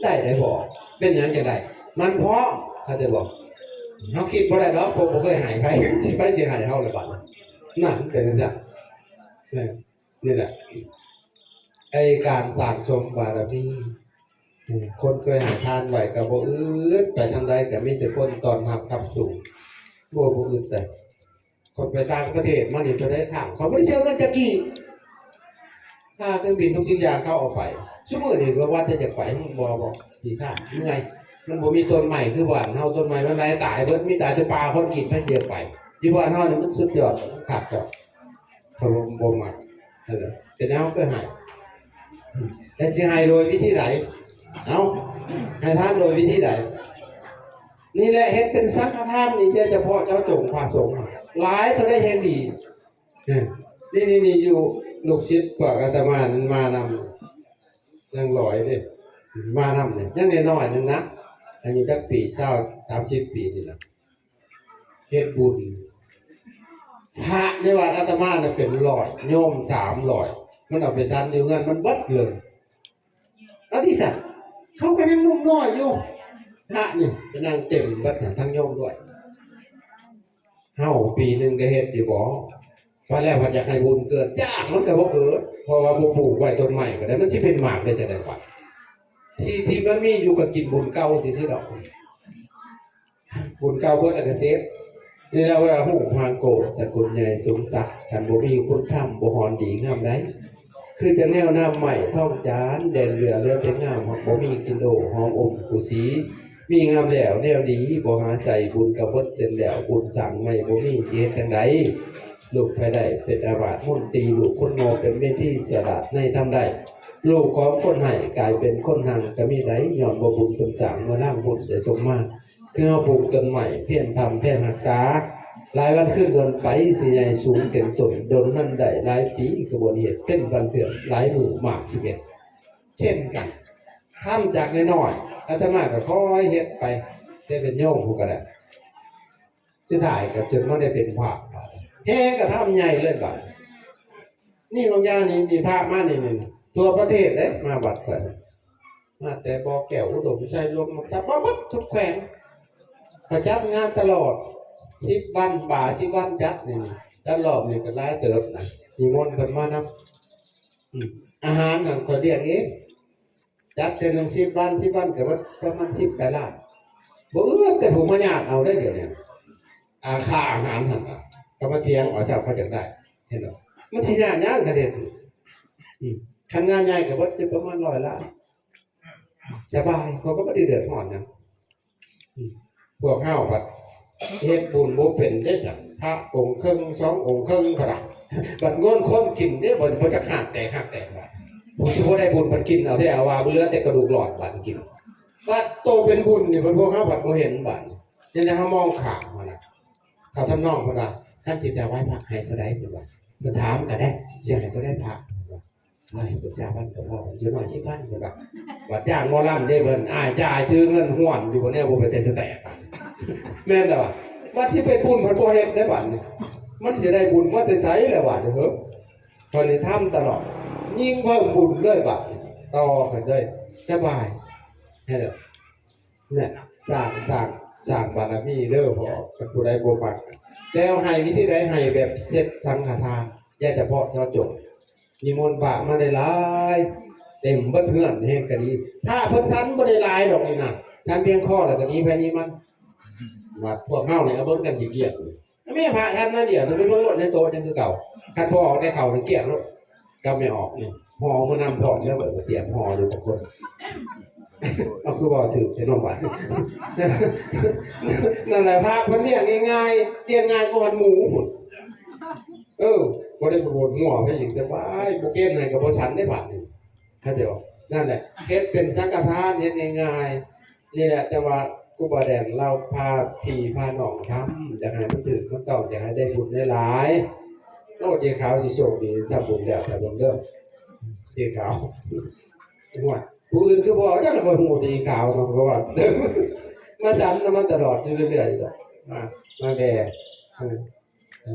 ໄດ້ໄດ້ບໍ່? ເປັນຫຍັງຈັ່ງໄດ້? ມັນພ້ອມ ເຂົ້າໃຈບໍ່? ເຮົາຄິດບໍ່ໄດ້ດອກ ເພາະບໍ່ເຄີຍໃຫ້ໃຜ ຊິໃຜຊິໃຫ້ເຮົາລະບາດນີ້. ນັ້ນເປັນຈັ່ງຊັ້ນ ເອີ ນີ້ແຫຼະ ໄອ້ການສ້າງສົມບາລະມີ ຄົນເຄີຍໃຫ້ທານໄວ້ກໍບໍ່ອຶດ, ໄປທາງໃດກໍມີແຕ່ຄົນຕ້ອນຮັບຂັບສູງ, ບໍ່ ບໍ່ອຶດເດ້. ຂ້ອຍໄປຕ່າງປະເທດມານີ້ ເທົ່າໃດຄັ້ງ ຂ້ອຍບໍ່ໄດ້ເສຍເງິນຈັກກີບ. ຄ່າເຄື່ອງບິນທຸກສິ່ງຢ່າງເຂົາເອົາໄປ. ຊຸມື້ນີ້ກໍວ່າແຕ່ຈະໄປ ບໍ່ ບໍ່ ຂີ້ຄ້ານ ເມື່ອຍ. ມັນບໍ່ມີຕົ້ນໄມ້ຄືບ້ານເຮົາ, ຕົ້ນໄມ້ມັນໄຫຼຕາຍເບິດ, ມີແຕ່ປ່າຄອນກຣີດ ໃຜຊິຢາກໄປ? ຢູ່ບ້ານເຮົານີ້ມັນສຸດຍອດ, ມັນຄັກດອກ. ຂ້ອຍບໍ່ ບໍ່ມັກ. ເອີ ເປັນຫຍັງເຮົາຄືໃຫ້? ແລະຊິໃຫ້ໂດຍວິທີໃດ? ເອົ້າ ໃຫ້ທານໂດຍວິທີໃດ? ນີ້ແຫຼະ ເຮັດເປັນສັງຄະທານນີ້ ແຕ່ສະເພາະເຈາະຈົງພະສົງ ຫຼາຍເທົ່າໃດແຮ່ງດີ. ເອີ ນີ້ ນີ້ ນີ້ ຢູ່ລູກສິດພວກອາດຕະມານັ້ນມານຳ ນາງຫຼອຍເດ້ ມານຳນີ້ ຍັງນ້ອຍໆໜຶ່ງນະ ອາຍຸຈັກປີ ຊາວ ສາມສິບປີນີ້ລະ. ເຮັດບຸນ ພະໃນວັດອາດຕະມານະເປັນຮ້ອຍ ໂຍມສາມຮ້ອຍ ມັນເອົາໄປສັນຢູ່ເຮືອນມັນເບິດເລີຍ. ເອົາຕິຊັ້ນ ເຂົາກໍຍັງໜຸ່ມນ້ອຍຢູ່ ພະນີ້ໄປນັ່ງເຕັມເບິດຫັ້ນ ທັງໂຍມດ້ວຍ. ເຮົາປີໜຶ່ງໄດ້ເຮັດຢູ່ບໍ່? ວ່າແລ້ວພັດຢາກໃຫ້ບຸນເກີດ ຈ້າງມັນກໍບໍ່ເກີດ ເພາະວ່າບໍ່ປູກໄວ້ຕົ້ນໄມ້ກໍໄດ້ ມັນຊິເປັນໝາກໄດ້ຈັ່ງໃດບັດ? ທີ່ ທີ່ມັນມີຢູ່ກໍກິນບຸນເກົ່າຊື່ໆດອກ. ບຸນເກົ່າເບິດແລ້ວກໍເສັດ. ນີ້ລະວ່າຮູບຮ່າງໂກດຕະກຸນໃຫຍ່ສົມສັກ, ຄັນບໍ່ມີຄຸນທຳ ບໍ່ຮ້ອນດີງາມໃດ. ຄືຈັ່ງແນວນ້ຳໄມ້ທອງຈານ ແດນເຫຼືອເຫຼືອແຕ່ງາມ ຫາກບໍ່ມີກິນໂດ ຫອມອົມກູສີ. ມີງາມແລ້ວແນວດີ ບໍ່ຫາໃສ່ ບຸນກໍເບິດເຊັ່ນແລ້ວ ບຸນສ້າງໃໝ່ບໍ່ມີ ຊິເຮັດຈັ່ງໃດ? ລູກໃຜໄດ້ເປັນອາມາດມົນຕີ ລູກຄົນໂງ່ເປັນເມທີ ສະຫຼາດໃນທຳໄດ້. ລູກຂອງຄົນໃຫ້ກາຍເປັນຄົນຮັ່ງກໍມີໄດ໋ ຍ້ອນວ່າບຸນເພິ່ນສ້າງເມື່ອນາງບຸນໄດ້ສົ່ງມາ. ຄືເຮົາປູກຕົ້ນໄມ້ ພຽນພຳ ພຽນຮັກສາ ຫຼາຍວັນຄືນດົນໄປ ຊິໃຫຍ່ສູງເຕັມຕົ້ນ ດົນມັນໄດ້ຫຼາຍປີ ຂະບວນເຫດເປັນວັນເດືອນ ຫຼາຍມື້ມາກສິເຮັດ ເຊັ່ນກັນ. ທຳຈາກນ້ອຍໆ ອາດຕະມາກໍຄ່ອຍເຮັດໄປ ແຕ່ເປັນໂຍມພຸ້ນກໍໄດ້. ສຸດທ້າຍກໍຈົນມາໄດ້ເປັນພະ ແຮ່ກໍທຳໃຫຍ່ເລີຍບາດ. ນີ້ບາງຢ່າງນີ້ ມີພະມານີ້ ນີ້ ທົ່ວປະເທດເດ້ ມາວັດຂ້ອຍ ມາແຕ່ບໍ່ແກ້ວ ອຸດົມໄຊ ລົມ ມາຈັດມາເບິດທຸກແຂວງ ປະຈຳງານຕະຫຼອດ ສິບວັນ ບາສິບວັນຈັດນີ້. ແລ້ວລອບນີ້ກໍຫຼາຍເຕີບນະ ນິມົນເພິ່ນມານຳ. ອາຫານນັ້ນຂ້ອຍລ້ຽງເອງ ຈັດເທື່ອໜຶ່ງສິບວັນ ສິບວັນກໍເບິດປະມານສິບປາຍລ້ານ. ບໍ່ອຶດແຕ່ຜູ້ມາຍາດເອົາໄດ້ດຽວນີ້ ອາ ຄ່າອາຫານຫັ້ນນະ ກໍມາຖຽງວ່າເຈົ້າເຂົາຈັກໄດ້ ເຫັນບໍ່? ມັນຊິຍາກຫຍັງຄັນເຮັດ ອືມ ຄັນງານໃຫຍ່ກໍເບິດຢູ່ປະມານຮ້ອຍລ້ານ ສະບາຍ ເຂົາກໍບໍ່ໄດ້ເດືອດຮ້ອນຫຍັງ. ອືມ ພວກເຮົາບັດເຮັດບຸນບໍ່ເປັນເດ້ ຈັກພະອົງເຄິ່ງ ສອງອົງເຄິ່ງພຸ້ນນະ ບັດງວນຄົນກິນເດ້ ບໍ່ ບໍ່ຈັກຫາກແຕກ ຫາກແຕກບາດ ຜູ້ຊິບໍ່ໄດ້ບຸນບັດກິນເອົາແທ້ ເອົາວ່າເຫຼືອແຕ່ກະດູກລອດບາດກິນ. ບັດໂຕເປັນບຸນນີ້ ບັດພວກເຮົາບັດບໍ່ເຫັນບາດນີ້ ຈັ່ງໃດເຮົາມອງຂ້າມຫັ້ນນະ. ເຂົາທຳນອງເພິ່ນວ່າ ຄັນຊິຖວາຍພະໃຫ້ເທົ່າໃດ ເພິ່ນວ່າ ເພິ່ນຖາມກໍໄດ້ ຊິໃຫ້ເທົ່າໃດພະ ເພິ່ນວ່າ ເຮີ້ຍ ເພິ່ນຊາວພັນກໍພໍ ຢ່າງໜ້ອຍສິບພັນ ເພິ່ນວ່າ. ບັດຈ້າງໝໍລຳເດ້ ເພິ່ນອ້າຍຈ່າຍ ຖືເງິນຫ້ວນຢູ່ ບໍ່ແນວບໍ່ເປັນແຕ່ສະແຕກ ແມ່ນແລ້ວວ່າ. ບັດທີ່ໄປບຸນເພິ່ນບໍ່ເຮັດໄດ້ບາດນີ້ ມັນຊິໄດ້ບຸນມາແຕ່ໃສລະບາດນີ້ ເຮີ້ຍ. ເພິ່ນນີ້ທຳຕະຫຼອດ ຍິ່ງເພີ່ມບຸນເລີຍບາດນີ້ ຕໍ່ກັນເລີຍ ສະບາຍ ເຫັນແລ້ວ. ແນ່ ສ້າງ ສ້າງ ສ້າງບາລະມີເດີພໍ່ ຄັນຜູ້ໃດບໍ່ມັກ. ແລ້ວໃຫ້ວິທີໃດ? ໃຫ້ແບບເຊັດສັງຄະທານ ຢ່າສະເພາະເຈາະຈົງ. ນິມົນພະມາຫຼາຍໆ ເຕັມເບິດເຮືອນແຮງກໍດີ. ພະເພິ່ນສັນບໍ່ໄດ້ຫຼາຍດອກນີ້ນະ ສັນພຽງຄໍແລ້ວກໍໜີໃຜໜີມັນ. ບາດພວກເຮົານີ້ເອົາເບິ່ງກັນຂີ້ກຽດ. ແມ່ພະທ່ານມາດຽວ ໄປເບິ່ງໂລດໃນໂຕະ ຍັງຄືເກົ່າ. ຄັນພໍອອກໄດ້ເຂົ້ານີ້ ກຽດໂລດ ກັບແມ່ອອກນີ້ ຫໍ່ເອົາມານຳພ້ອມແລ້ວ ເບິ່ງ ກະຕຽມຫໍ່ຢູ່ບາງຄົນ. ເອົາ ຄືເວົ້າຖືກແທ້ເນາະບາດ. ນັ້ນແຫຼະ ພະເພິ່ນລ້ຽງງ່າຍໆ ລ້ຽງງ່າຍກວ່າໝູພຸ້ນ. ເອີ ບໍ່ໄດ້ປະໂມດຫົວໃຜອີກ ສະບາຍ ບໍ່ເກນໃຫ້ກໍບໍ່ສັນໄດ້ບາດນີ້ ເຂົ້າໃຈບໍ່? ນັ້ນແຫຼະ ເຮັດເປັນສັງຄະທານ ເຮັດງ່າຍໆ. ນີ້ແຫຼະ ຈັ່ງວ່າຄູບາແດງລາວພາພີ່ພານ້ອງທຳ ຢາກໃຫ້ມັນຖືກມັນຕ້ອງ ຢາກໃຫ້ໄດ້ບຸນຫຼາຍໆ. ໂອ້ ເຈ້ຂາວຊິໂຊກດີ ທຳບຸນແລ້ວ ໄປເບິ່ງເດີ ເຈ້ຂາວ. ໂອ້ຍ ຜູ້ອື່ນຄືບໍ່ຈັກ ຂ້ອຍຮູ້ແຕ່ເຈ້ຂາວເນາະ ເພາະວ່າມາສັນນຳມັນຕະຫຼອດຢູ່ເລື້ອຍໆດອກ ມາ ມາແດ່ ເອີ.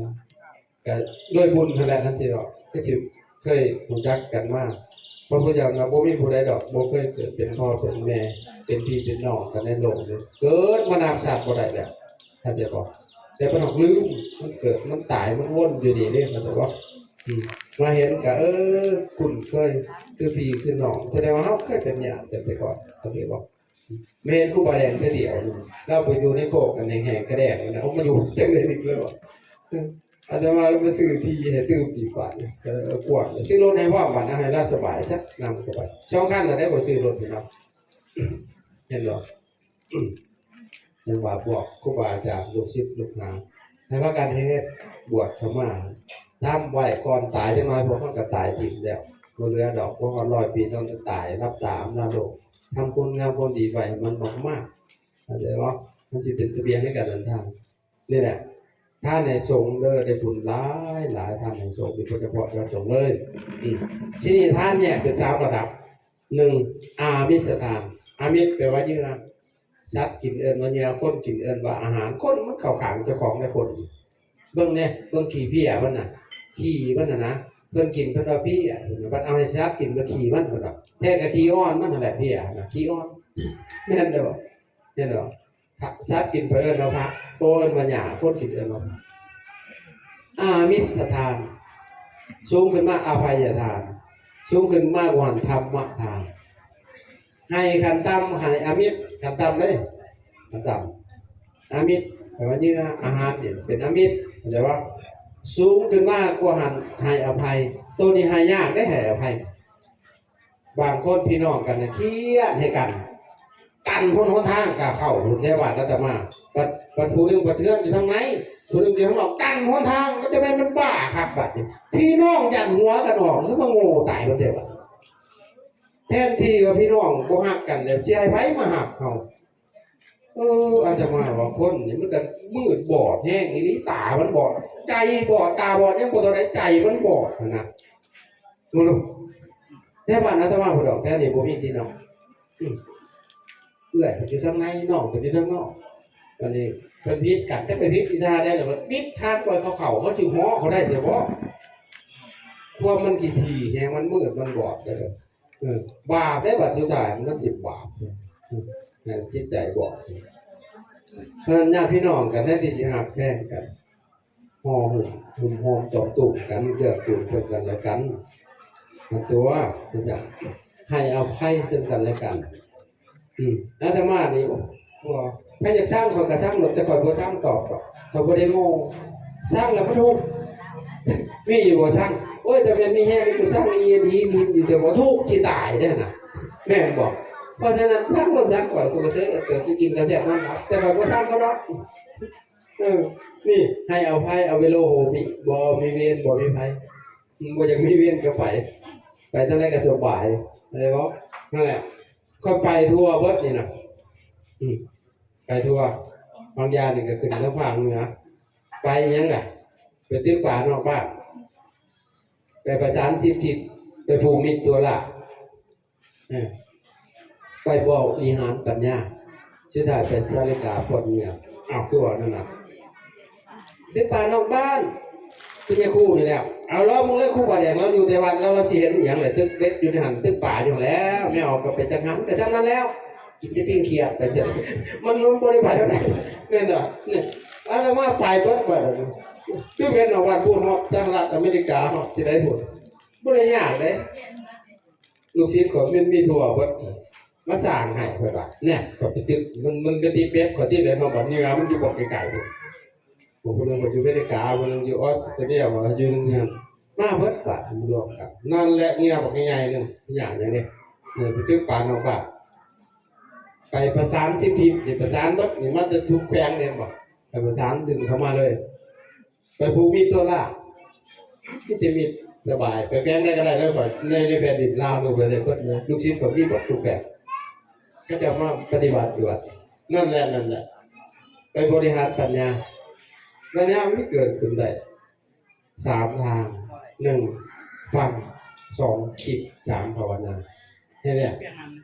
ກະດ້ວຍບຸນຫັ້ນແຫຼະ ຄັນຊິເວົ້າ ຄືຊິເຄີຍຮູ້ຈັກກັນມາ. ພະພຸດທະເຈົ້ານະ ບໍ່ມີຜູ້ໃດດອກ ບໍ່ເຄີຍເກີດເປັນພໍ່ເປັນແມ່ ເປັນພີ່ເປັນນ້ອງກັນໃນໂລກນີ້ ເກີດມານັບຊາດບໍ່ໄດ້ແລ້ວ ເຂົ້າໃຈບໍ່? ແຕ່ເພິ່ນຫາກລືມ ມັນເກີດ ມັນຕາຍ ມັນວົນຢູ່ນີ້ເດ້ ເຂົ້າໃຈບໍ່? ອືມ ມາເຫັນກະ ເອີ ຄຸ້ນເຄີຍ ຄືພີ່ຄືນ້ອງ ສະແດງວ່າເຮົາເຄີຍເປັນຍາດກັນແຕ່ກ່ອນ ເຂົາເລີຍບອກ. ມາເຫັນຄູບາແດງເທື່ອດຽວ ລາວໄປຢູ່ໃນໂຄກອັນແຫ້ງໆກະແດງນີ້ນະ ເອົາມາຢູ່ຈັ່ງໃດນີ້ ເລີຍວ່າ ອາດຕະມາລະມາຊື້ທີ່ໃຫ້ຕື່ມອີກບາດນີ້ ເອີ ກວ້າງ ຊື້ລົດໃຫ້ພ້ອມບາດນີ້ ໃຫ້ລາວສະບາຍຊະ ນຳເຂົ້າໄປ ສອງຄັນລະໄດ້ ຂ້ອຍຊື້ລົດໃຫ້ລາວ ເຫັນບໍ່? ຈັ່ງວ່າພວກຄູບາອາຈານ ລູກສິດລູກຫາ ໃຫ້ພາກັນເຮັດ ບວດເຂົ້າມາ ທຳໄວ້ກ່ອນຕາຍ ຈັກໜ້ອຍພວກເຮົາກະຕາຍຖິ້ມແລ້ວ ບໍ່ເຫຼືອດອກ ບໍ່ຮອດຮ້ອຍປີຕ້ອງຕາຍ ຫຼັບຕາອຳລາໂລກ ທຳຄຸນງາມຄວາມດີໄວ້ໃຫ້ມັນມາກໆ ເຂົ້າໃຈບໍ່? ມັນຊິເປັນສະບຽງໃນການເດີນທາງ. ນີ້ແຫຼະ ທານໃຫ້ສົງເດີ ໄດ້ບຸນຫຼາຍໆ ທານໃຫ້ສົງ ໂດຍສະເພາະເຈາະຈົງເລີຍ. ອືມ ທີນີ້ທານແຍກເປັນສາມລະດັບ. ໜຶ່ງ ອາມິດສະທານ. ອາມິດແປວ່າເຫຍື່ອ. ສັດກິນເອີ້ນວ່າເຫຍື່ອ, ຄົນກິນເອີ້ນວ່າອາຫານ. ຄົນມັນເຂົ້າຂ້າງເຈົ້າຂອງແດ່ຄົນ. ເບິ່ງແດ່ ເບິ່ງຂີ້ເພຍມັນນະ, ຂີ້ມັນຫັ້ນນະ, ເພິ່ນກິນເພິ່ນວ່າເພຍ, ບັດເອົາໃຫ້ສັດກິນກໍຂີ້ມັນ ເພິ່ນວ່າ. ແທ້ກໍຂີ້ອ່ອນມັນຫັ້ນແຫຼະເພຍນະ, ຂີ້ອ່ອນ. ແມ່ນບໍ່? ແມ່ນບໍ່? ພະ ສັດກິນ ເພິ່ນເອີ້ນວ່າພະ ໂຕເອີ້ນວ່າຫຍ້າ ຄົນກິນເອີ້ນວ່າພະ. ອາມິດສະທານ ສູງຂຶ້ນມາອະໄພຍະທານ ສູງຂຶ້ນມາກວ່າຫັ້ນທຳມະທານ. ໃຫ້ຂັ້ນຕ່ຳ ໃຫ້ອາມິດ ຂັ້ນຕ່ຳເດ້ ຂັ້ນຕ່ຳ ອາມິດ ແປວ່າເຫຍື່ອອາຫານນີ້ເປັນອາມິດ ເຂົ້າໃຈບໍ່? ສູງຂຶ້ນມາກວ່າຫັ້ນໃຫ້ອະໄພ ໂຕນີ້ໃຫ້ຍາກເດ້ ໃຫ້ອະໄພ. ບາງຄົນພີ່ນ້ອງກັນນະ ຄຽດໃຫ້ກັນ ກັນຫົນ ຫົນທາງກະເຂົ້າ ແຖວບ້ານອາດຕະມາ ບັດ ບັດຜູ້ໜຶ່ງປະເທືອນຢູ່ທາງໃນ ຜູ້ໜຶ່ງຢູ່ທາງນອກ ກັນຫົນທາງ ມັນຈະແມ່ນມັນບ້າຄັກບາດນີ້ ພີ່ນ້ອງຢ້ານຫົວກັນອອກ ຄືມາໂງ່ຕາຍເບິດແທ້ວະ. ແທນທີ່ວ່າພີ່ນ້ອງບໍ່ຮັກກັນ ແລ້ວຊິໃຫ້ໃຜມາຮັກເຮົາ? ເອີ ອາດຕະມາວ່າຄົນນີ້ມັນກະມືດບອດແຮງອີ່ຫຼີ ຕາມັນບອດ ໃຈບອດ ຕາບອດຍັງບໍ່ເທົ່າໃດ ໃຈມັນບອດຫັ້ນນະ. ບໍ່ຮູ້ ແຖວບ້ານອາດຕະມາພຸ້ນດອກ ແຖວນີ້ບໍ່ມີຕິເນາະ. ອືມ ເອື້ອຍເພິ່ນຢູ່ທາງໃນ ນ້ອງເພິ່ນຢູ່ທາງນອກ ບາດນີ້ເພິ່ນຜິດກັນ ຈັກໄປຜິດອີ່ທ່າໃດລະ ບາດປິດທາງບໍ່ໃຫ້ເຂົາເຂົ້າ ເຂົາຊິຫໍ່ເຂົາໄດ້ຊະບໍ່? ຄວາມມັນຂີ້ຖີ່ແຮງ ມັນມືດ ມັນບອດເດີ. ເອີ ບາບເດ້ ບາດສຸດທ້າຍມັນຊິບາບ ໃຫ້ຈິດໃຈບອດ. ເພາະນັ້ນຍາດພີ່ນ້ອງກັນແທນທີ່ຊິຮັກແພງກັນ ຫໍ່ຫຸ້ມ ຫຸ້ມໂຮມຈອມຕູມກັນ ເກື້ອກູນເຊິ່ງກັນແລະກັນ ຫັ້ນຕົວະ ເພິ່ນຈະໃຫ້ອະໄພເຊິ່ງກັນແລະກັນ. ອືມ ອາດຕະມານີ້ ໂອ້ ບໍ່ ໃຜຢາກຊັງຂ້ອຍກະຊັງໂລດ ແຕ່ຂ້ອຍບໍ່ຊັງຕອບດອກ ຂ້ອຍບໍ່ໄດ້ໂງ່ ຊັງແລ້ວມັນທຸກ ມີຢູ່ບໍ່ຊັງ? ໂອ້ຍ ເຈົ້າແມ່ນມີແຮງນີ້ ກູຊັງອີ່ຫີນຫີນຢູ່ ແຕ່ບໍ່ທຸກຊິຕາຍເດ້ຫັ້ນນະ ແມ່ນບໍ່? ເພາະສະນັ້ນ ຊັງໂລດ ຊັງຂ້ອຍ ກູກະເຊີນ ເອີ ເກີດຢູ່ກິນກະແຊບນຳ ແຕ່ຂ້ອຍບໍ່ຊັງເຂົາດອກ. ເອີ ນີ້ ໃຫ້ອະໄພ ອະເວໂລໂຫມິ ບໍ່ມີເວນ ບໍ່ມີໄພ ບໍ່ຢາກມີເວນກໍໄປ ໄປທາງໃດກໍສະບາຍ ເຫັນບໍ່? ນັ້ນແຫຼະ ຂ້ອຍໄປທົ່ວເບິດນີ້ນະ ອືມ ໄປທົ່ວ ບາງຢ່າງນີ້ກໍຂຶ້ນທາງພາກເໜືອ ໄປຫຍັງລະ ໄປຕຶກປານອກບ້ານ ໄປປະສານສິດທິດ ໄປຜູກມິດຕົວລາດ ເອີ ໄປບໍລິຫານປັນຍາ ສຸດທ້າຍໄປສາລິກາປ່ອນເຫຍື່ອ. ອ້າວ ຄືວ່ານັ້ນນະ ຕຶກປານອກບ້ານ ຄືຍາຄູນີ້ແຫຼະ. ເອົາ ລອງເບິ່ງເລີຍ ຄູບາແດງລາວຢູ່ແຕ່ວັດ ລາວ ລາວຊິເຫັນອີ່ຫຍັງແຫຼະ ຕຶກເບັດຢູ່ຫັ້ນ ຕຶກປາຢູ່ຫັ້ນແຫຼະ ແມ່ອອກກໍໄປຈັກຫັ້ນ ກໍຊ່ຳນັ້ນແລ້ວ ກິນແຕ່ປີ້ງຂຽດໄປ ມັນ ມັນບໍ່ໄດ້ໄປທາງໃດ ແມ່ນບໍ່? ນີ້ ອາດຕະມາໄປເບິດບັດນີ້ ຄືເຫັນອອກບ້ານພຸ້ນ ຮອດສະຫະລັດອາເມລິກາ ຮອດຊິໄດ້ພຸ້ນ ບໍ່ໄດ້ຍາກເດ້. ລູກສິດຂ້ອຍມັນມີທົ່ວເບິດ ມາສ້າງໃຫ້ຂ້ອຍວ່າ ແນ່ ຂ້ອຍໄປຕຶກ ມັນ ມັນໄປຕິດເບັດ ຂ້ອຍຕິດໄດ້ເນາະ ບັດເຫຍື່ອມັນຢູ່ບໍ່ໄກໆ ພວກຜູ້ໜຶ່ງກໍຢູ່ອາເມລິກາ ຜູ້ໜຶ່ງຢູ່ອອສເຕຣເລຍ ວ່າຢູ່ເຮືອນ ມາເບິດບາດລວມກັນ ນັ້ນແຫຼະ ເຫຍື່ອບັກໃຫຍ່ໆໜຶ່ງ ຍາກຫຍັງເດ້ ເອີ ໄປຕຶກປານອກບ້ານ ໄປປະສານສິດທິດ ນີ້ປະສານເບິດ ນີ້ມາແຕ່ທຸກແຂວງເດ້ ເຫັນບໍ່? ໄປປະສານດຶງເຂົ້າມາເລີຍ. ໄປຜູກມິດຕົວລາດ ມີແຕ່ມິດ ສະບາຍ ໄປແຂວງໃດກໍໄດ້ເລີຍ ຂ້ອຍ ໃນ ໃນແຜ່ນດິນລາວນີ້ ໄປໄດ້ເບິດເລີຍ ລູກສິດຂ້ອຍມີເບິດທຸກແຂວງ ເຂົາເຈົ້າມາປະຕິບັດຢູ່ວັດ ນັ້ນແຫຼະ ນັ້ນແຫຼະ ໄປບໍລິຫານປັນຍາ ປັນຍາມັນເກີດຂຶ້ນໄດ້ສາມທາງ ໜຶ່ງ ຟັງ ສອງ ຄິດ ສາມ ພາວະນາ ເຫັນແລ້ວ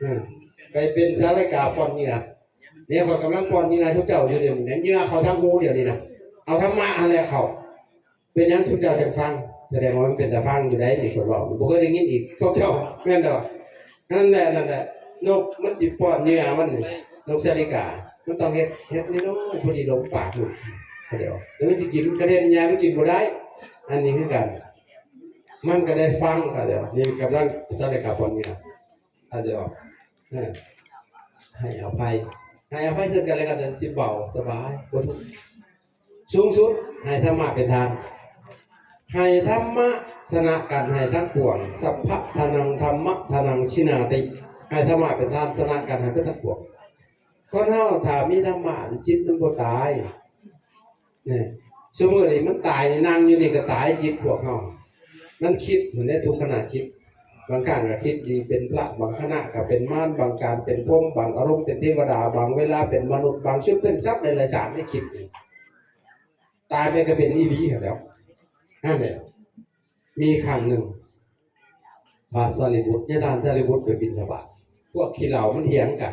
ເອີ ໄປເປັນສາລິກາປ່ອນເຫຍື່ອ ນີ້ຂ້ອຍກຳລັງປ່ອນເຫຍື່ອໃຫ້ເຈົ້າຢູ່ດຽວນີ້ນະ ເຫຍື່ອເຂົ້າທາງຫູດຽວນີ້ນະ ເອົາທຳມະຫັ້ນແຫຼະເຂົ້າ ເປັນຫຍັງຊຸມເຈົ້າຈັ່ງຟັງ ສະແດງວ່າມັນເປັນຕາຟັງຢູ່ໃດ໋ ນີ້ຂ້ອຍເວົ້າ ບໍ່ເຄີຍໄດ້ຍິນອີກ ພວກເຈົ້າ ແມ່ນບໍ່? ນັ້ນແຫຼະ ນັ້ນແຫຼະ ນົກມັນຊິປ້ອນເຫຍື່ອມັນນີ້ ນົກສາລິກາ ມັນຕ້ອງເຮັດ ເຮັດນ້ອຍໆ ພໍດີລົມປາກມັນ ແລ້ວມັນຊິກິນ ກະເດັນຫຍ້າມັນກິນບໍ່ໄດ້ ອັນນີ້ຄືກັນ ມັນກໍໄດ້ຟັງ ເຂົ້າໃຈບໍ່? ນີ້ກຳລັງສະເລັດກັບຜົນງານ ເຂົ້າໃຈບໍ່? ເອີ ໃຫ້ອະໄພ ໃຫ້ອະໄພເຊິ່ງກັນແລະກັນ ຊິເບົາສະບາຍ ບໍ່ທຸກ. ສູງສຸດ ໃຫ້ທຳມະເປັນທານ ໃຫ້ທຳມະຊະນະການໃຫ້ທັງປວງ ສັບພະທານັງ ທຳມະທານັງ ຊິນາຕິ ໃຫ້ທຳມະເປັນທານ ຊະນະການໃຫ້ເບິດທັງປວງ. ຄົນເຮົາຖ້າມີທຳມະ ຈິດມັນບໍ່ຕາຍ. ນີ້ ຊຸມື້ນີ້ມັນຕາຍ ນັ່ງຢູ່ນີ້ກໍຕາຍ ຈິດພວກເຮົາ ມັນຄິດ ມັນໄດ້ທຸກຂະນະຈິດ. ບາງຄັ້ງກໍຄິດດີເປັນພະ ບາງຂະນະກໍເປັນມານ ບາງການເປັນພົມ ບາງອາລົມເປັນເທວະດາ ບາງເວລາເປັນມະນຸດ ບາງຊຸດເປັນສັດຫຼາຍໆຊາດ ໄດ້ຄິດນີ້ ຕາຍໄປກໍເປັນອີ່ຫຼີຫັ້ນແຫຼ້ວ. ນັ້ນແຫຼະ ມີຄັ້ງໜຶ່ງ ພະສາລີບຸດ ຍາທ່ານສາລີບຸດໄປບິນທະບາດ ພວກຂີ້ເຫຼົ້າມັນຖຽງກັນ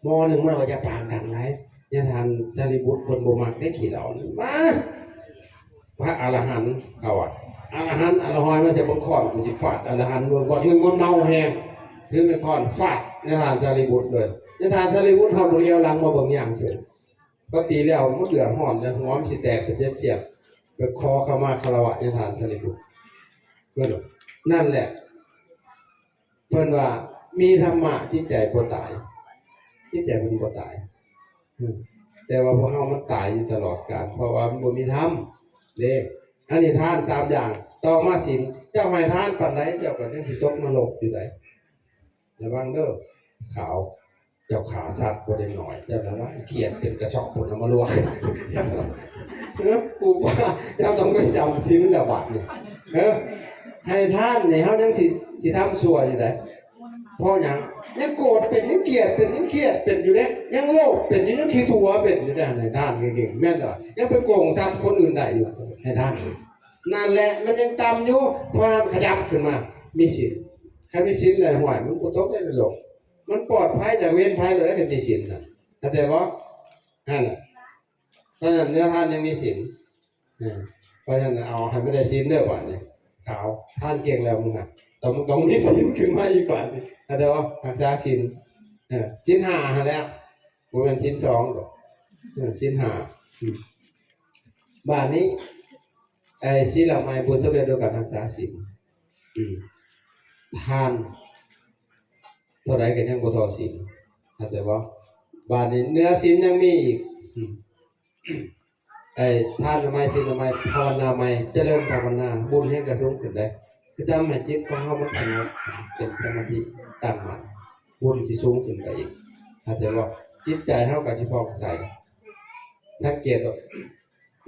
ໝໍ່ໜຶ່ງມັນວ່າ ຢ່າປາກດັງຫຼາຍ ຍາທ່ານສາລີບຸດເພິ່ນບໍ່ມັກເດ້ຂີ້ເຫຼົ້ານັ້ນ ມາ ພະອະລະຫັນ ເຂົາວ່າ ອະລະຫັນ ອະລະຮອຍ ມາໃສ່ບັກຄ້ອນ ກູຊິຟາດອະລະຫັນເບິ່ງ ບັກໜຶ່ງມັນເມົາແຮງ ຖືໄມ້ຄ້ອນຟາດຍາທ່ານສາລີບຸດເລີຍ ຍາທ່ານສາລີບຸດເຮົາບໍ່ລຽວຫຼັງມາເບິ່ງຢ່າງເສີຍ ປະຕິແລ້ວມັນເດືອດຮ້ອນ ແລ້ວຫົວມັນຊິແຕກເປັນເສັ້ນສຽງ ໄປຂໍເຂົ້າມາຄາລະວະຍາທ່ານສາລີບຸດ ນັ້ນແຫຼະ ເພິ່ນວ່າມີທຳມະຈິດໃຈບໍ່ຕາຍ ຈິດໃຈເພິ່ນບໍ່ຕາຍ ອືມ ແຕ່ວ່າພວກເຮົາມັນຕາຍຢູ່ຕະຫຼອດການ ເພາະວ່າມັນບໍ່ມີທຳເດ້. ອັນນີ້ທານສາມຢ່າງ ຕໍ່ມາສິນ ເຈົ້າໃຫ້ທານປານໃດ ເຈົ້າກໍຍັງຊິຕົກນະລົກຢູ່ໃດ໋ ລະວັງເດີ ຂາວ ເຈົ້າຂ້າສັດບໍ່ໄດ້ໜ້ອຍ ເຈົ້ານັ້ນລະ ຂຽດເປັນກະສອບພຸ້ນ ເອົາມາລວກ ເອີ ປູປ້າ ເຈົ້າຕ້ອງໄປຈຳສິນແລ້ວບາດນີ້ ເອີ ໃຫ້ທານນີ້ເຮົາຍັງຊິ ຊິທຳຊົ່ວຢູ່ໃດ໋ ເພາະຫຍັງ? ຍັງໂກດເປັນ ຍັງກຽດເປັນ ຍັງຄຽດເປັນຢູ່ເດ້ ຍັງໂລບເປັນຢູ່ ຍັງຂີ້ຕົວະເປັນຢູ່ເດ້ ໃຫ້ທານເກັ່ງໆ ແມ່ນບໍ່? ຍັງໄປໂກງຊັບຄົນອື່ນໄດ້ຢູ່ ໃຫ້ທານ ນັ້ນແຫຼະ ມັນຍັງຕ່ຳຢູ່ ເພາະນັ້ນຂະຫຍັບຂຶ້ນມາ ມີສິນ ຄັນມີສິນແລ້ວ ຫ້ວຍ ມັນບໍ່ຕົກໃນນະລົກ ມັນປອດໄພຈາກເວນໄພເລີຍ ຄັນມີສິນນະ ເຂົ້າໃຈບໍ່? ນັ້ນແຫຼະ ເພາະນັ້ນເນື້ອທານຍັງມີສິນ ເອີ ເພາະສະນັ້ນເອົາໃຫ້ມັນໄດ້ສິນເດີບາດນີ້ ຂາວ ທານເກັ່ງແລ້ວມຶງນະ ຕ້ອງ ຕ້ອງມີສິນຂຶ້ນມາອີກບາດນີ້ ເຂົ້າໃຈບໍ່? ຮັກສາສິນ ເອີ ສິນຫ້າຫັ້ນແຫຼະ ບໍ່ແມ່ນສິນສອງດອກ ເອີ ສິນຫ້າ ອືມ ບາດນີ້ ໄອ້ ສິນລະໄມ ບຸນສຳເລັດໂດຍການຮັກສາສິນ ອືມ ທານເທົ່າໃດກໍຍັງບໍ່ທໍ່ສິນ ເຂົ້າໃຈບໍ່? ບາດນີ້ເໜືອສິນຍັງມີອີກ ອືມ ໄອ້ ທານນາໄມ ສິນນາໄມ ພາວະນາໄມ ຈະເລີນພາວະນາ ບຸນແຮ່ງກະສູງຂຶ້ນໄດ໋ ຄືທຳໃຫ້ຈິດຂອງເຮົາມັນສະຫງົບ ເປັນສະມາທິຕັ້ງໝັ້ນ ບຸນຊິສູງຂຶ້ນໄປອີກ ເຂົ້າໃຈບໍ່? ຈິດໃຈເຮົາກໍຊິຜ່ອງໃສ ສັງເກດເບິ່ງ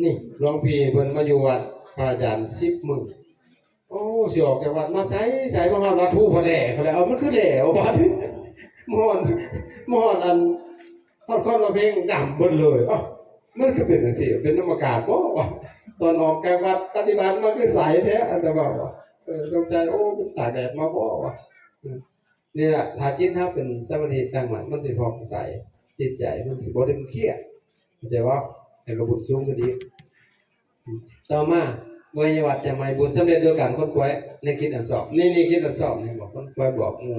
ນີ້ ຫຼວງພີ່ເພິ່ນມາຢູ່ວັດພະອາຈານສິບມື້ ໂອ້ ຊິອອກຈາກວັດມາໃສ ໃສ ມາຮອດວັດພູຜາແຫຼ ເຂົາແລ້ວ ເອົາ ມັນຄືແຫຼວະບາດນີ້ ມາຮອດ ມາຮອດອັນ ຮອດຄອນວາເພັງ ດຳເບິດເລີຍ ເອົ້າ ມັນຄືເປັນຈັ່ງຊີ້ ເປັນນຳອາກາດບໍ່ວະ ຕອນອອກຈາກວັດປະຕິບັດມາຄືໃສແທ້ ອາດຈະວ່າ ເອີ ສົງໄສ ໂອ້ ມັນຕາກແດດມາບໍ່ວະ ເອີ ນີ້ລະ ຖ້າຈິດເຮົາເປັນສະມາທິຕັ້ງໝັ້ນ ມັນຊິຜ່ອງໃສ ຈິດໃຈມັນຊິບໍ່ຕຶງຄຽດ ເຂົ້າໃຈບໍ່? ແລ້ວກໍບຸນສູງຂຶ້ນອີກ. ຕໍ່ມາ ໄວຍະຫວັດຈະໄໝ້ ບຸນສຳເລັດໂດຍການຂົນຂວາຍໃນກິດອັນຊອບ. ນີ້ ນີ້ກິດອັນຊອບນີ້ ບອກ ຂົນຂວາຍບອກໝູ່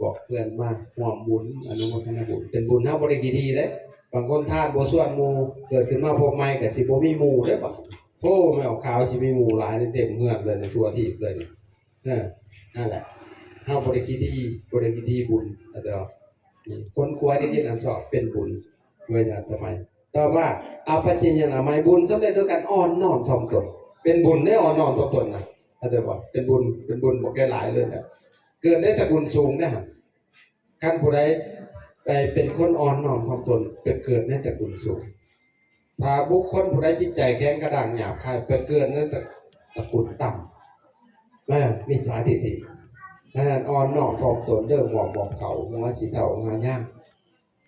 ບອກເພື່ອນມາຮ່ວມບຸນ ອະນຸໂມທະນາບຸນ ເປັນບຸນ. ເຮົາບໍ່ໄດ້ຂີ້ຖີ່ເດ້. ບາງຄົນທານບໍ່ຊວນໝູ່ ເກີດຂຶ້ນມາພົບໃໝ່ກໍຊິບໍ່ມີໝູ່ເດ້ບາດ. ໂອ້ ແມ່ອອກຂາວຊິມີໝູ່ຫຼາຍເຕັມເຮືອນເລີຍ ໃນທົ່ວທີບເລີຍ. ເອີ ນັ້ນແຫຼະ ເຮົາບໍ່ໄດ້ຂີ້ຖີ່ ບໍ່ໄດ້ຂີ້ຖີ່ບຸນ ເອົາແຕ່ວ່າ ຂົນຂວາຍໃນກິດອັນຊອບເປັນບຸນ ເວຍາສະໄໝ. ຕໍ່ມາ ອາປັດຈະຍະນາໄມ ບຸນສຳເລັດໂດຍການອ່ອນນ້ອມຖ່ອມຕົນ ເປັນບຸນເດ້ ອ່ອນນ້ອມຖ່ອມຕົນນະ ເຂົ້າໃຈບໍ່? ເປັນບຸນ ເປັນບຸນບໍ່ແກ່ຫຼາຍເລີຍແຫຼະ ເກີດໃນຕະກຸນສູງເດ້ຫັ້ນ. ຄັນຜູ້ໃດໄປເປັນຄົນອ່ອນນ້ອມຖ່ອມຕົນ ໄປເກີດໃນຕະກຸນສູງ. ຖ້າບຸກຄົນຜູ້ໃດຈິດໃຈແຂງກະດ້າງຫຍາບຄາຍ ໄປເກີດໃນຕະ ຕະກຸນຕ່ຳ ເອີ ມິດສາທິດຖິ. ອັນນັ້ນອ່ອນນ້ອມຖ່ອມຕົນເດີ ງອບງອບເຂົ້າ ຫົວຊິເຖົ້າງາຍາງ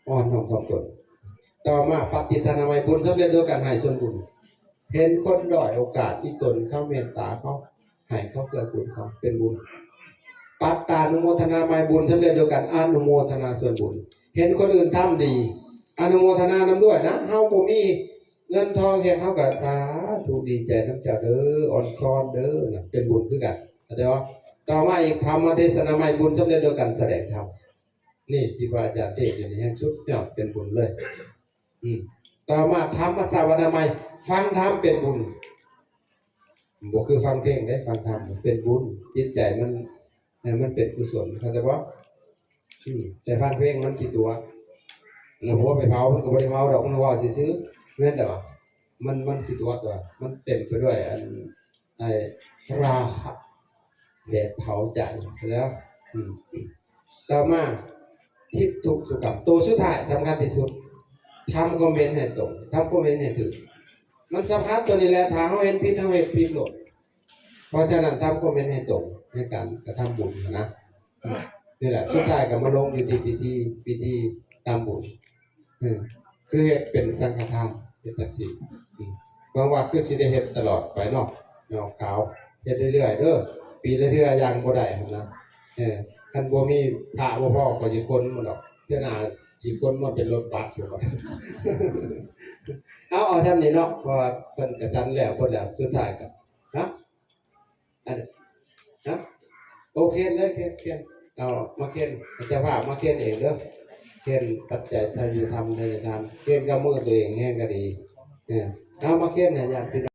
ອ່ອນນ້ອມຖ່ອມຕົນ. ຕໍ່ມາ ປະຕິທານາໄມ ບຸນສຳເລັດໂດຍການໃຫ້ສ່ວນບຸນ. ເຫັນຄົນດ້ອຍໂອກາດອີ່ຕົນ ເຂົາເມດຕາເຂົາ ໃຫ້ເຂົາເກື້ອກູນເຂົາ ເປັນບຸນ. ປັດຕານຸໂມທະນາໄມ ບຸນສຳເລັດໂດຍການອະນຸໂມທະນາສ່ວນບຸນ. ເຫັນຄົນອື່ນທຳດີ ອະນຸໂມທະນານຳດ້ວຍນະ. ເຮົາບໍ່ມີເງິນທອງເຮັດ ເຮົາກໍສາທຸ ດີໃຈນຳເຈົ້າເດີ ອອນຊອນເດີ ນະ ເປັນບຸນຄືກັນ ເຂົ້າໃຈບໍ່? ຕໍ່ມາອີກ ທຳມະເທສະນາໄມ ບຸນສຳເລັດໂດຍການສະແດງທຳ. ນີ້ທີ່ພະອາຈານເທດຢູ່ນີ້ແຮ່ງສຸດຍອດ ເປັນບຸນເລີຍ. ອືມ ຕໍ່ມາທຳມະສາວະນາໄມ ຟັງທຳເປັນບຸນ. ບໍ່ຄືຟັງເພງເດ້, ຟັງທຳເປັນບຸນ, ຈິດໃຈມັນ ເອີ ມັນເປັນກຸສົນ, ເຂົ້າໃຈບໍ່? ອືມ ແຕ່ຟັງເພງມັນຂີ້ຕົວະ, ແລ້ວຫົວໄປເຜົາມັນກໍບໍ່ໄດ້ເຜົາດອກ, ມັນເວົ້າຊື່ໆ ແມ່ນແຕ່ວ່າ ມັນ ມັນຂີ້ຕົວະຕົວະ, ມັນເຕັມໄປດ້ວຍອັນ ໄອ້ ລາຄະ ແບບເຜົາໃຈແລ້ວ. ອືມ ຕໍ່ມາ ທິດທຸສຸກຳ ໂຕສຸດທ້າຍສຳຄັນທີ່ສຸດ, ທຳຄວາມເຫັນໃຫ້ຕົງ, ທຳຄວາມເຫັນໃຫ້ຖືກ. ມັນສຳຄັນຕົວນີ້ແຫຼະ, ຖ້າເຮົາເຫັນຜິດ ເຮົາເຮັດຜິດໂລດ. ເພາະສະນັ້ນ ທຳຄວາມເຫັນໃຫ້ຕົງໃນການກະທຳບຸນນະ. ນີ້ແຫຼະ ສຸດທ້າຍກໍມາລົງຢູ່ທີ່ພິທີ ພິທີທຳບຸນ. ເອີ ຄືເຮັດເປັນສັງຄະທານ ເຮັດຈັ່ງຊີ້. ອືມ ຫວັງວ່າຄືຊິໄດ້ເຮັດຕະຫຼອດໄປເນາະ, ຍອກຂາວ ເຮັດເລື້ອຍໆເດີ, ປີລະເທື່ອຢ່າງບໍ່ໄດ້ຫັ້ນນະ. ເອີ ຄັນບໍ່ມີພະບໍ່ພໍກໍຊິຂົນມັນດອກ, ເທື່ອໜ້າຊິຂົນມາເປັນລົດບັສພຸ້ນ. ເອົາ ເອົາສ່ຳນີ້ເນາະ, ເພາະວ່າເພິ່ນກະສັນແລ້ວ ເພິ່ນແລ້ວ ສຸດທ້າຍກໍ ຮະ ອັນ ຮະ ໂອ ຂຽນເດີ ຂຽນ ຂຽນ ເອົາມາຂຽນ, ເຈົ້າພາບມາຂຽນເອງເດີ, ຂຽນປັດໄຈທະວີທຳ ທະວີທານ, ຂຽນກັບມືຕົວເອງແຮງກໍດີ. ເອີ ເອົາມາຂຽນໃຫ້ຍາດພີ່ນ້ອງ